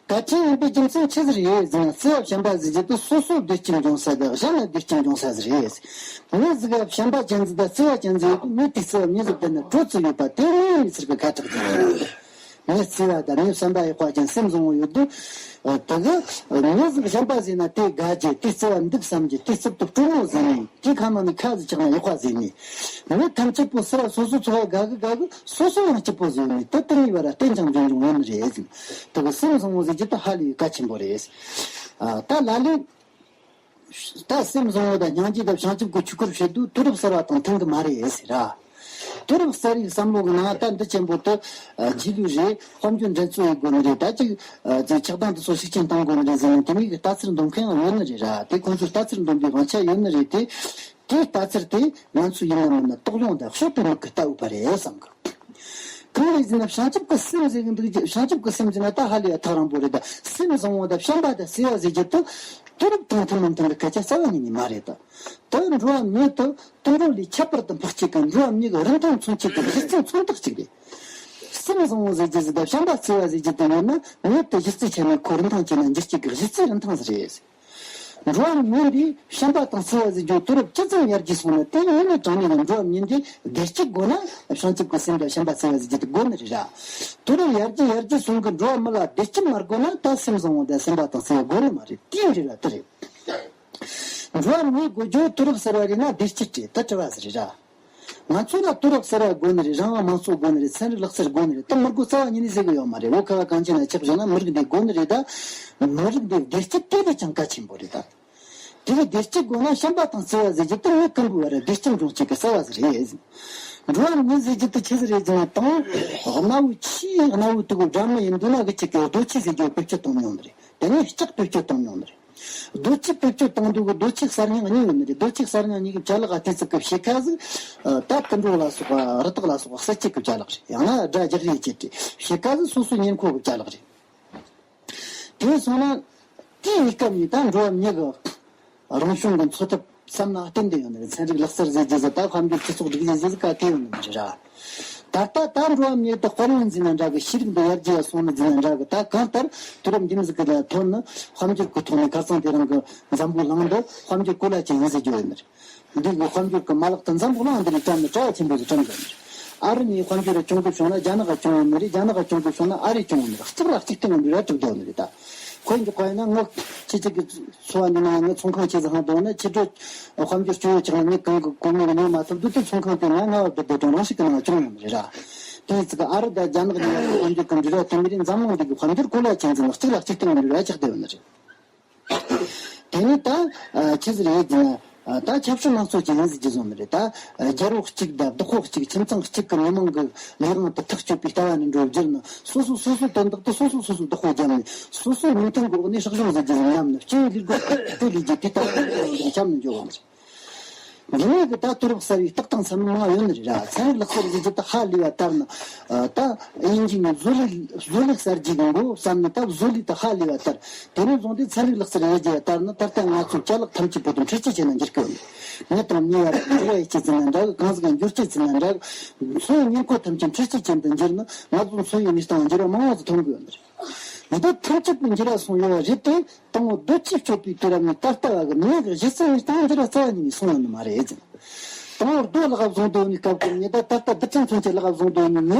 གལ་ཆེན་ཡིན་པའི་རྒྱུ་མཚན་ཆི་ཟིག་རེད་ཟེར་ན། བརྩེ་བ་བྱམས་པ་ཟེར་རྒྱུ་དེ་སོ་སོ་བདེ་སྐྱིད་འབྱུང་ས་དང་གཞན་ལ་བདེ་སྐྱིད་འབྱུང་ས་ཟིག་རེད། མི་ཟིག་ག་བྱམས་པ་ཅན་ཟིག་དང་བརྩེ་བ་ཅན་ཟིག་ཡོད་དུས། མི་དེ་བརྩེ་བ་མྱི་ཟིག་བསྡད་ན་དྲོད་ཚུལ་ཡོད་པ་དེ་ངའི་མི་ཚེ་གི་ཁ་གྲག་ཅན་རེད། ངའི་བརྩེ་བ་དང་ངའི་བསམ་པ་ཡག་པ་ཅན་སེམས་བཟང་བོ་ཡོད་དུས། ཨ། དེ་གི་མྱི་ཟིག་གཞན་པ་ཟིག་ན་དེ་དགའ་རྒྱུ། དེ་བརྩེ་བ་འདུག་བསམ་རྒྱུ། དེ་རྩུབ་ཏུ་སྤྲོ་མོ་ཟིག་ནས། དེ་ཁ་ནང་ནས་ཁ་ཟིག་ཆགས་ན་ཡག་པ་ཟིག་ནས། མི་ཐམས་ཅད་པོ་སེ་ར་སོ་སོ་ཚོ་བ་དགའ་གི་དགའ་གི། སོ་སོ་ཡང་སྐྱིད་པོ་ཟིག་ནས། དེ་དེ་གཉིས་བར་ར་བརྟན་ཅིང་འབྱུང་འབྱུང་ཡོད་ནི་རེད་ཟེར། དེ་གི་སེམས་བཟང་བོ་ཟེར་རྒྱུ་དེ་ཧ་ལས་པའི་གལ་ཆེན་པོ་རེད། ཨ། ད་ལ་ལས། ད་སེམས་བཟང་བོ་དང་སྙིང་རྗེ་དང་བྱང་ཆུབ་ཀྱི་ཆོས་སྐོར་བཤད་དུས་དུས་རབས་གསར་བ་དང་མཐུན་གི་མ་རེད་ཟེར་ར། དུས་རབས་གསར་བའི་བསམ་བློ་གི་ནང་ད་འདི་ཆེན་པོ་དེ། ཨ། རྗེས་ལུས་རེད། དཔལ་འབྱོར་འགྲན་རྩོད་ཡེད་དགོས་ནི་རེད། ད་ཅིག་ཨ། ཅིག་ཆགས་སྡང་འདི་ཚོ་ཤུགས་རྐྱེན་གཏོང་དགོས་ནི་རེད་ཟེར་ནས་དེ་མིན་གྱི་ལྟ་ཚུལ་འདོན་མཁན་ཡང་ཡོད་ནི་རེད་ར། དེ་ཁོང་ཚོའི་ལྟ་ཚུལ་འདོན་པའི་དབང་ཆ་ཡོད་ནི་རེད་དེ། དེའི་ལྟ་ཚུལ་དེ་ང་ཚོས་ཡིན་ན་མིན་ན་དོགས་སློང་དང་དཔྱོད་པའི་མིག་གིས་ལྟ་འོས་པ་རེད་བསམ་གི། གང་རེད་ཟེར་ན། བྱང་ཆུབ་ཀྱི་སེམས་ཟེར་གི་འདུག་ཅེས། བྱང་ཆུབ་ཀྱི་སེམས་ཟེར་ན་ད་ཧ་ལས་ཡ་ཐག་རིང་པོ་རེད་ད། སེམས་བཟང་བོ་དང་བྱམས་པ་དང་བརྩེ་བ་ཟེར་རྒྱུ་དེ་དུས་རབས་དང་མཐུན་མི་མཐུན་གྱི་སྐད་ཆ་རྩ་བ་ཉིད་ནས་མ་རེད་ད། དེ་འགྲོ་བ་མྱི་དེ་དུད་འགྲོ་ལས་ཁྱད་པར་དུ་འཕགས་བྱེད་ཀྱི། འགྲོ་བ་མྱི་གི་རིན་ཐང་མཚོན་བྱེད་ཀྱི་གཞི་རྩའི་མཚོན་རྟགས་གཅིག་རེད། སེམས་བཟང་བོ་ཟེར་རྒྱུ་ཟིག་དང་བྱམས་པ་བརྩེ་བ་ཟེར་རྒྱུ་དེ་ཡོད་ན། མྱི་དེ་གཞི་རྩའི་ཆ་ནས་ཁོ་རིན་ཐང་བྱས་ན་འགྱུར་བྱེད་ཀྱི་གཞི་རྩའི་རིན་ཐང་ཟིག་རེད། འགྲོ་བ་མྱི་འདིས་བྱམས་པ་དང་བརྩེ་བ་ཟེར་རྒྱུ་དུས་རབས་ཇི་ཙམ་ཡར་རྒྱས་སོང་ན། དེ་ཡིན་ནའི་དྲང་གནས་ལ་འགྲོ་བ་མྱི་འདིས་བདེ་སྐྱིད་དགོས་ན། བྱང་ཆུབ་ཀྱི་སེམས་དང་བྱམས་པ་བརྩེ་བ་ཟེར་རྒྱུ་དེ་དགོས་ནི་རེད་ར། དུས་རབས་ཡར་རྒྱས་ཡར་རྒྱས་སོང་གི་འགྲོ་བ་མི་ལ་བདེ་སྐྱིད་མ་དགོས་ན། ད་སེམས་བཟང་བོ་དང་བྱམས་པ་དང་བརྩེ་བ་དགོས་ནི་མ་རེད། དེ་ཡིན་རེད་ར། དེ་རེད། འགྲོ་བ་མྱི་དགོས་རྒྱུ་དུས་རབས་གསར་བ་རེད་ན་བདེ་སྐྱིད་རེད། ད་དྲི་བ་ཟིག་རེད་ར། ང་ཚོ་ལ་དུས་རབས་གསར་བ་དགོས་ནི་རེད། རང་དབང་མང་གཙོ་དགོས་ནི་རེད། ཚན་རིག་ལག་རྩལ་དགོས་ནི་རེད། དེ་མི་དགོས་རྩ་བ་ཉིད་ནས་ཟེར་གི་ཡོད་མ་རེད། བོད་ཁ་བ་གངས་ཅན་ན་ཆགས་བཞག་ན་མི་རིགས་འདི་དགོས་ནི་རེད་ད། མི་རིགས་འདི་བདེ་སྐྱིད་དེ་ལས་ཀྱང་གལ་ཆེན་པོ་རེད་ད། དེ་ལས་བདེ་སྐྱིད་དགོས་ན་བྱམས་པ་དང་བརྩེ་བ་ཟེར་རྒྱུ་དེ་མི་ཀུན་པོའི་བར་བདེ་སྐྱིད་འབྱུང་བྱེད་ཀྱི་རྩ་བ་ཟིག་རེད། འགྲོ་བ་མི་ཟེར་རྒྱུ་དེ་ཆི་ཟིག་རེད་ཟེར་ན། དང་གནའ་བོའི་ཆེས་གནའ་བོའི་དུས་གི་སྦྲ་མི་ཡིན་འདུག་ན་གི་ཅིག་གི་རྡོ་ཆས་ཟེར་རྒྱུ་བེད་སྤྱོད་གཏོང་མྱོང་ནི་རེད། དེ་ནས་ལྕགས་བེད་སྤྱོད་གཏོང་མྱོང་ནི་རེད། རྡོ་ཆས་བེད་སྤྱོད་གཏོང་དུས་རྡོ་ཆས་གསར་རྙིང་གཉིས་ཡོད་ནི་རེད། རྡོ་ཆས་གསར་རྙིང་གཉིས་ཀྱི་བྱ་ལག་དེ་ཚོ་གི་ཕྱེད་ཀ་ཟིག་ད་དུད་འགྲོ་ལ་སོགས་པ། རི་དྭགས་ལ་སོགས་པ་གསོད་བྱེད་ཀྱི་བྱ་ལག་རེད། ཡང་ན་དགྲ་རྒྱག་རེས་བྱེད་དེ། ཕྱེད་ཀ་ཟིག་སོ་སོའི་ཉེར་མཁོ་གི་བྱ་ལག་རེད། དེ་སོང་ན་དེའི་གཉིས་ཀ་གཉིས་ད་འགྲོ་བ་མྱི་གི་རང་བྱུང་གི་འཚོ་ཐབས་བསམ་ན་བརྟེན་ཏེ་ཡོད་ནི་རེད། ཚན་རིག་ལག་རྩལ་ཟེར་རྒྱུ་ཟིག་ད་དཔལ་འབྱོར་སྤྱི་ཚོགས་སྒྲིག་གཞི་ཟེར་ག་གེ་ཡོད་ནི་མི་རེད་ར། ད་ལྟ་ད་འགྲོ་བ་མྱི་དེ་དཔལ་ཡོན་འཛིན་ན་འདྲ་གི། ཤེས་རིག་འདི་ཡར་རྒྱས་སོང་ནི་འཛིན་ན་འདྲ་གི། ད་གང་ལྟར་དུས་རབས་འདི་མོ་ཟིག་གི་ལ་ཐོན་ནི་དཔལ་འབྱོར་གི་ཐོག་ནས་ཁ་སང་དེ་རིང་གི་འཛམ་བུ་གླིང་འདི་དཔལ་འབྱོར་གོ་ལ་ཅན་ཡིན་ཟེར་རྒྱུ་ཡོད་ནི་རེད། འདི་གི་དཔལ་འབྱོར་གི་མ་ལག་དེ་འཛམ་བུ་གླིང་འདི་ནས་བཀྲམ་ནས་གྲྭ་བ་ཆེན་པོ་ཟིག་བཀྲམ་དགོས་ནི་རེད། ཨ་རི་ནས་དཔལ་འབྱོར་གྱོང་གུད་བྱུང་ན་རྒྱ་ནག་ག་གྱོང་ཡོང་ནི་རེད། རྒྱ་ནག་ག་གྱོང་གུད་བྱུང་ན་ཨ་རི་གྱོང་ཡོང་ནི་རེད། གཅིག་ལ་གཅིག་བརྟེན་ཡོང་ནི་རེད། གྲུབ་བསྡད་ཡོད་ནི་རེད་ད། ཁོ་ཡིན་གྱི་ཁོ་ཡིན་ན་ངོ་ཁྱེད་ཅག་གི་འཚོ་བ་འདི་ན་ངའི་ཚོང་ཁང་ཆེ་ཟིག་ཧང་དོག་ན། ཁྱེད་ཚོ་དཔལ་འབྱོར་སྐྱོ་བོ་ཆགས་ན་ངས་གང་གི་གོང་མའི་ཉོ་མ་ཐུབ་དུས་དེ་ཚོང་ཁང་དེ་ང་ང་བ་བསྡད་དེ་གྲོང་རང་ཞིག་གི་ནང་གྱོང་ཡོང་ནི་རེད་ར། དེ་ཡིན་ཙི་གི་ཨ་རི་དང་རྒྱ་ནག་གཉིས་ཡར་དཔལ་འབྱོར་གྱི་འབྲེལ་བ་དེ་མི་རིགས་འཛམ་གླིང་འདི་གི་དཔལ་འབྱོར་གོ་ལ་ཅན་ཟིག་ལ་གཅིག་ལ་གཅིག་བརྟེན་ཡོང་ནི་རེད། ཆགས་བསྡད་ཡོད་ནི་རེད། དེ་ནས་ད་ཨ་ཆི་ཟིག་རེད་ཟེར་ན། ཨ་ད་ཆབ་སྲིད་དམངས་གཙོ་ཅན་ཡིན་ཟེར་རྒྱུ་བཟོ་ནི་རེད་ད། ཨ་རྒྱལ་པོ་གཅིག་དང་བདག་པོ་གཅིག་ཁྱིམ་ཚང་གཅིག་གི་མི་མང་གི་ལས་དབང་དེ་ཐག་གཅོད་པའི་ལྟ་བ་ནས་འགྲོ་བསྒྱུར་ནས། སོ་སོ་སོ་སོའི་དོན་དག་དེ་སོ་སོ་སོ་སོས་བདག་པོ་བརྒྱབ་ནས། སོ་སོའི་མིང་དོན་གྱི་འོག་ནས་སྲིད་གཞུང་ཟེར་རྒྱུ་ཟིག་བསྣམས་ནས། སྤྱི་པའི་ལས་སྒོ་དེ་ལས་རྒྱུ་དེ་ལྟ་བུ་ཁྱབ་ནས་འགྱོ་བ་ནི་རེད། འདི་ནས་གི་ད་དུས་རབས་གསར་བའི་རྟགས་དང་མཚན་མ་མང་ཡོད་ནི་རེད་ར། ཚན་རིག་ལག་རྩལ་ཟེར་རྒྱུ་དེ་ཧ་ལས་པ་ལྟར་ན། ཨ་ད་དབྱིན་ཇི་ནས་བཟོ་ལས་བཟོ་ལས་གསར་བརྗེ་གི་མགོ་བརྩམས་ནས། ད་བཟོ་ལས་དེ་ཧ་ལས་པ་ལྟར། དེ་ནས་བཟུང་སྟེ་ཚན་རིག་ལག་རྩལ་ཡར་རྒྱས་པ་ལྟར་ན། ད་ལྟ་ང་ཚོའི་ཅ་ལག་ཐམས་ཅད་པོ་དེ་འཕྲུལ་ཆས་ཅན་ལ་འགྱུར་གི་ཡོད་ནི། མི་དང་མི་བར་འབྲེལ་བ་ཡོད་རྒྱུ་ཟེར་ན་འདྲ་གི། གང་ཟིག་ག་འགྱུར་རྒྱུ་ཟེར་ན་འདྲ་གི། འཚོ་བའི་ཉེར་མཁོ་ཐམས་ཅད་འཕྲུལ་ཆས་ཅན་དུ་འགྱུར་ན། ང་ཚོའི་འཚོ་བའི་གནས་སྟངས་འགྱུར་བ་མང་བ་ཟིག་ཐོན་གི་ཡོད་ནི་རེད། འདི་ཐམས་ཅད་པོ་འགྱུར་བ་སོང་ཡོད་པ་རེད་དེ། དང་པོ་རྡོ་ཆས་སྤྱོད་པའི་དུས་རབས་ནས་ད་ལྟ་བར་གྱི་མི་གི་གཞི་རྩའི་གནས་སྟངས་འདི་ར་རྩ་བ་ཉིད་ནས་སོང་ཡོད་ནི་མ་རེད་ཟེར། དང་པོ་རྡོ་ལག་བཟུང་དོན་ནི་སྐབས་ཀྱི་མི་ད་ད་ལྟ་རྡུལ་ཕྲན་མཚོན་ཆ་ལག་བཟུང་དོན་ནི་མི་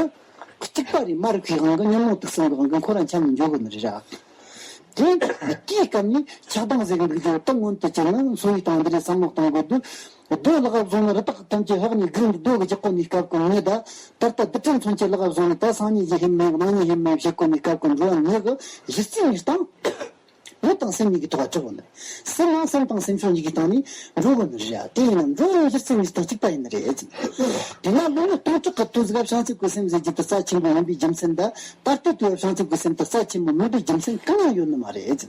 གཅིག་པ་རེད། མ་རིག་པའི་དབང་གིས་ཉོན་མོངས་དུག་གསུམ་གྱི་དབང་གིས་འཁོར་བ་འཁྱམས་ནས་འགྱོ་གི་ནི་རེད་ར། དེ་དེའི་སྐབས་ནས་ཆགས་སྡང་ཟེར་གི་འདུག་རྒྱུ་ད་སྔོན་དུ་བཅུག་ན། འཚོ་བའི་སྟངས་འདི་རེད་བསམ་བློ་གཏོང་དགོས་དུས། རྡོ་ལག་བཟུང་ནས་རི་དྭགས་ཐམས་ཅད་ཕབ་ནས་སྒུག་འདུག་རྡོ་གི་རྒྱག་གོ་ནི་སྐབས་ཀྱི་མི་ད་ད་ལྟ་རྡུལ་ཕྲན་མཚོན་ཆ་ལག་བཟུང་ནས། ད་སང་ཉིན་གཞི་ཧེ་མེད་གནངས་ཉིན་ཧེ་མེད་བྱེད་གོ་ནི་སྐབས་ཀྱི་འགྲོ་བ་མི་གི་གཞི་རྩའི་གནས་སྟངས། འོ་ དང་སེམས་གཉིས་ཀྱི་ཐོག་ག་གྲུབ་ཡོད་ནི་རེད། སེམས་ནང་སེམས་དང་སེམས་བྱུང་གཉིས་ཀྱི་སྟེང་ནས་འགྲོ་གི་ནི་རེད་ཡ། དེ་ཡིན་ན་འགྲོ་ཡང་གཞི་རྩའི་གནས་སྟངས་གཅིག་པ་ཡིན་ནི་རེད། དེས་ན་ལོ་ངོ་སྟོང་ཕྲག་གི་དུས་སྐབས་བྱང་ཆུབ་ཀྱི་སེམས་ཟེར་རྒྱུ་དེ་རྩ་ཆེན་པོ་ཡིན་པའི་རྒྱུ་མཚན་དང་། ད་ལྟ་དུས་བྱང་ཆུབ་ཀྱི་སེམས་དེ་རྩ་ཆེན་པོ་མིན་པའི་རྒྱུ་མཚན་གང་ཡང་ཡོད་ནི་མ་རེད།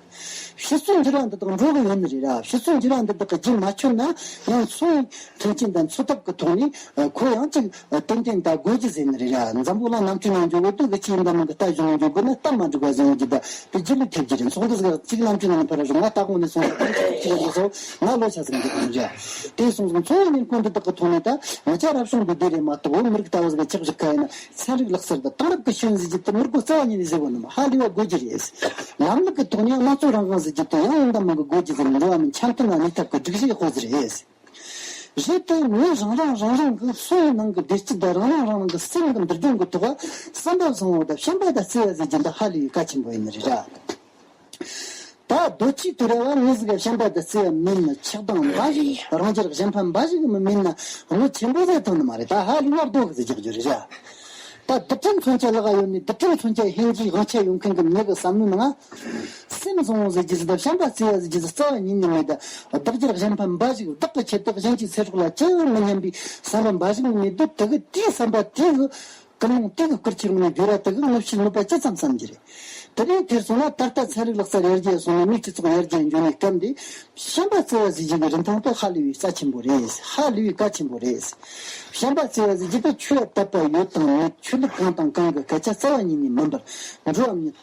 ཕྱི་ཚུལ་འགྱུར་བ་འདི་དག་འགྲོ་གི་ཡོད་ནི་རེད་ར། ཕྱི་ཚུལ་འགྱུར་བ་འདི་དག་གི་རྒྱུན་མ་ཆོད་ན་ཡང་སོ་མཐུན་རྐྱེན་དང་འཚོ་ཐབས་ཀྱི་ཐོག་ནས་ཁོ་ཡང་ཅིག་ཏན་ཏན་ད་དགོས་རྒྱུ་ཟེར་ནི་རེད་ར། འཛམ་བུ་གླིང་གནམ་གྲུའི་ནང་འགྱོ་དགོས་དུས་གི་ཆེས་ཡིན་ད་མང་གི་རྟ་གཞུང་འགྱོ་དགོས་ན་རྟ་མ་འགྲིག་པ་ཟེར་ཡོང་རྒྱུ་ད་དེ་རྒྱུ་ལས་ཐེབས་རྒྱུ་རེད། ཚོགས་འདུ་ཟིག་གཅིག་གནམ་གྲུའི་ནང་ལ་ཕར་ར་རུང་ང་རྟ་གོང་ནས་སོང་ཟིག་གཅིག་ར་འགྲོ་སོང་ང་ལོ་ཆ་ཟིག་འགྱོ་གི་རེད། དེ་སོང་སོང་འཚོ་བའི་ཉིན་ཁོང་འདི་དག་གི་ཐོག་ནས་ད་ང་ཅག་རབ་བྱུང་གི་སྡེ་རེད་མ་གཏོགས་མི་རིགས་ལྟ་བུ་ཟིག་ཆགས་བཞག་ག་ཡིན་ན་ཚན་རིག་ལག་རྩལ་དང་དེང་རབས་ཀྱི་ཤེས་ཡོན་ཟེར་རྒྱུ་དེ་མི་དགོས་རྩ་བ་ཉིད་ནས་ཟེར་བོ་ནི་མ་ཧ་ལས་པ་དགོས་རྒྱུ་རེད། ལམ་ལུགས་ཀྱི་ཐོག་ནས་དམངས་གཙོ་རང་དབང་ཟེར་རྒྱུ་དེ་ཡང་ཡིན་ད་མང་གི་དགོས་རྒྱུ་ཟེར་ནས་འགྲོ་བ་མིན་འཆམ་མཐུན་ལ་གནས་ཐབས་ཀྱི་སྒྲིག་གཞི་ཡག་པོ་ཟིག་རེད། རེད་དེ་མི་རང་རང་རང་རང་གི་སོ་ཡི་ནང་གི་བདེ་སྐྱིད་དང་རང་རང་རང་རང་གི་སེམས་ཀྱི་འདུལ་སྦྱོང་གི་ཐོག་བསམ་པ་བཟང་བོ་དང་བྱམས་པ་དང་བརྩེ་བ་ཟེར་རྒྱུ་འདི་ཧ་ལས་པའི་གལ་ཆེན་པོ་ཡིན་ནི་རེད་ར། ད་རྡོ་ཆས་དུ་ར་བ་མི་ཟིག་ག་བྱམས་པ་དང་བརྩེ་བ་མེད་ན་ཆགས་སྡང་འབའ་ཞིག་རང་རྒྱལ་གཞན་ཕམ་འབའ་ཞིག་གི་མི་མེད་ན་དངུལ་ཆེན་པོ་ཟིག་ཐོན་ནི་མ་རེད། ད་ཧ་ལས་ང་རྡོ་གི་ཟིག་རྒྱག་རྒྱུ་རེད་ར། ད་རྡུལ་ཕྲན་མཚོན་ཆ་ལག་ཡོད་ནི་རྡུལ་ཕྲན་མཚོན་ཆ་ཧེང་གིས་དབང་ཆ་ཡོད་མཁན་གི་མྱི་གི་བསམ་བློའི་ནང་སེམས་བཟང་བོ་ཟེར་རྒྱུ་ཟིག་དང་བྱམས་པ་བརྩེ་བ་ཟེར་རྒྱུ་ཟིག་རྩ་བ་ཉིད་ནས་མེད། ད་བདག་རྒྱལ་གཞན་ཕམ་འབའ་ཞིག་བདག་གི་ཆེད་དུ་གཞན་གྱི་ཚེ་སྲོག་ལ་ཅི་ཡང་མི་སྙམ་པའི་བསམ་པ་འབའ་ཞིག་ནི་མེད་དུས་དེ་གི་དེའི་བསམ་པ་དེ་གི་ཀུན་སློང་དེ་གི་སྐུལ་ཁྱེར་མི་ནས་བསྒྱུར་བ་དེ་གི་དངོས་བཤད་གནོད་པ་ཅི་ཙམ་བསམ་རྒྱུ་རེད། དེ་ནས་དེར་སོང་ན་ད་ལྟ་ཚན་རིག་ལག་རྩལ་ཡར་རྒྱས་སོང་ན་མིའི་སྤྱི་ཚོགས་ཡར་རྒྱས་འགྱོ་ནས་སྐབས་འདི་བྱམས་པ་བརྩེ་བ་ཟེར་རྒྱུ་གི་རིན་ཐང་དེ་ཧ་ལས་པའི་རྩ་ཆེན་པོ་རེད། ཧ་ལས་པའི་གལ་ཆེན་པོ་རེད། བྱམས་པ་བརྩེ་བ་ཟེར་རྒྱུ་དེ་ཆོས་དད་པ་ཡོད་དང་མེད་ཆོས་ལུགས་གང་དང་གང་གི་སྐད་ཆ་རྩ་བ་ཉིད་ནས་མིན་པར་འགྲོ་བ་མིའི།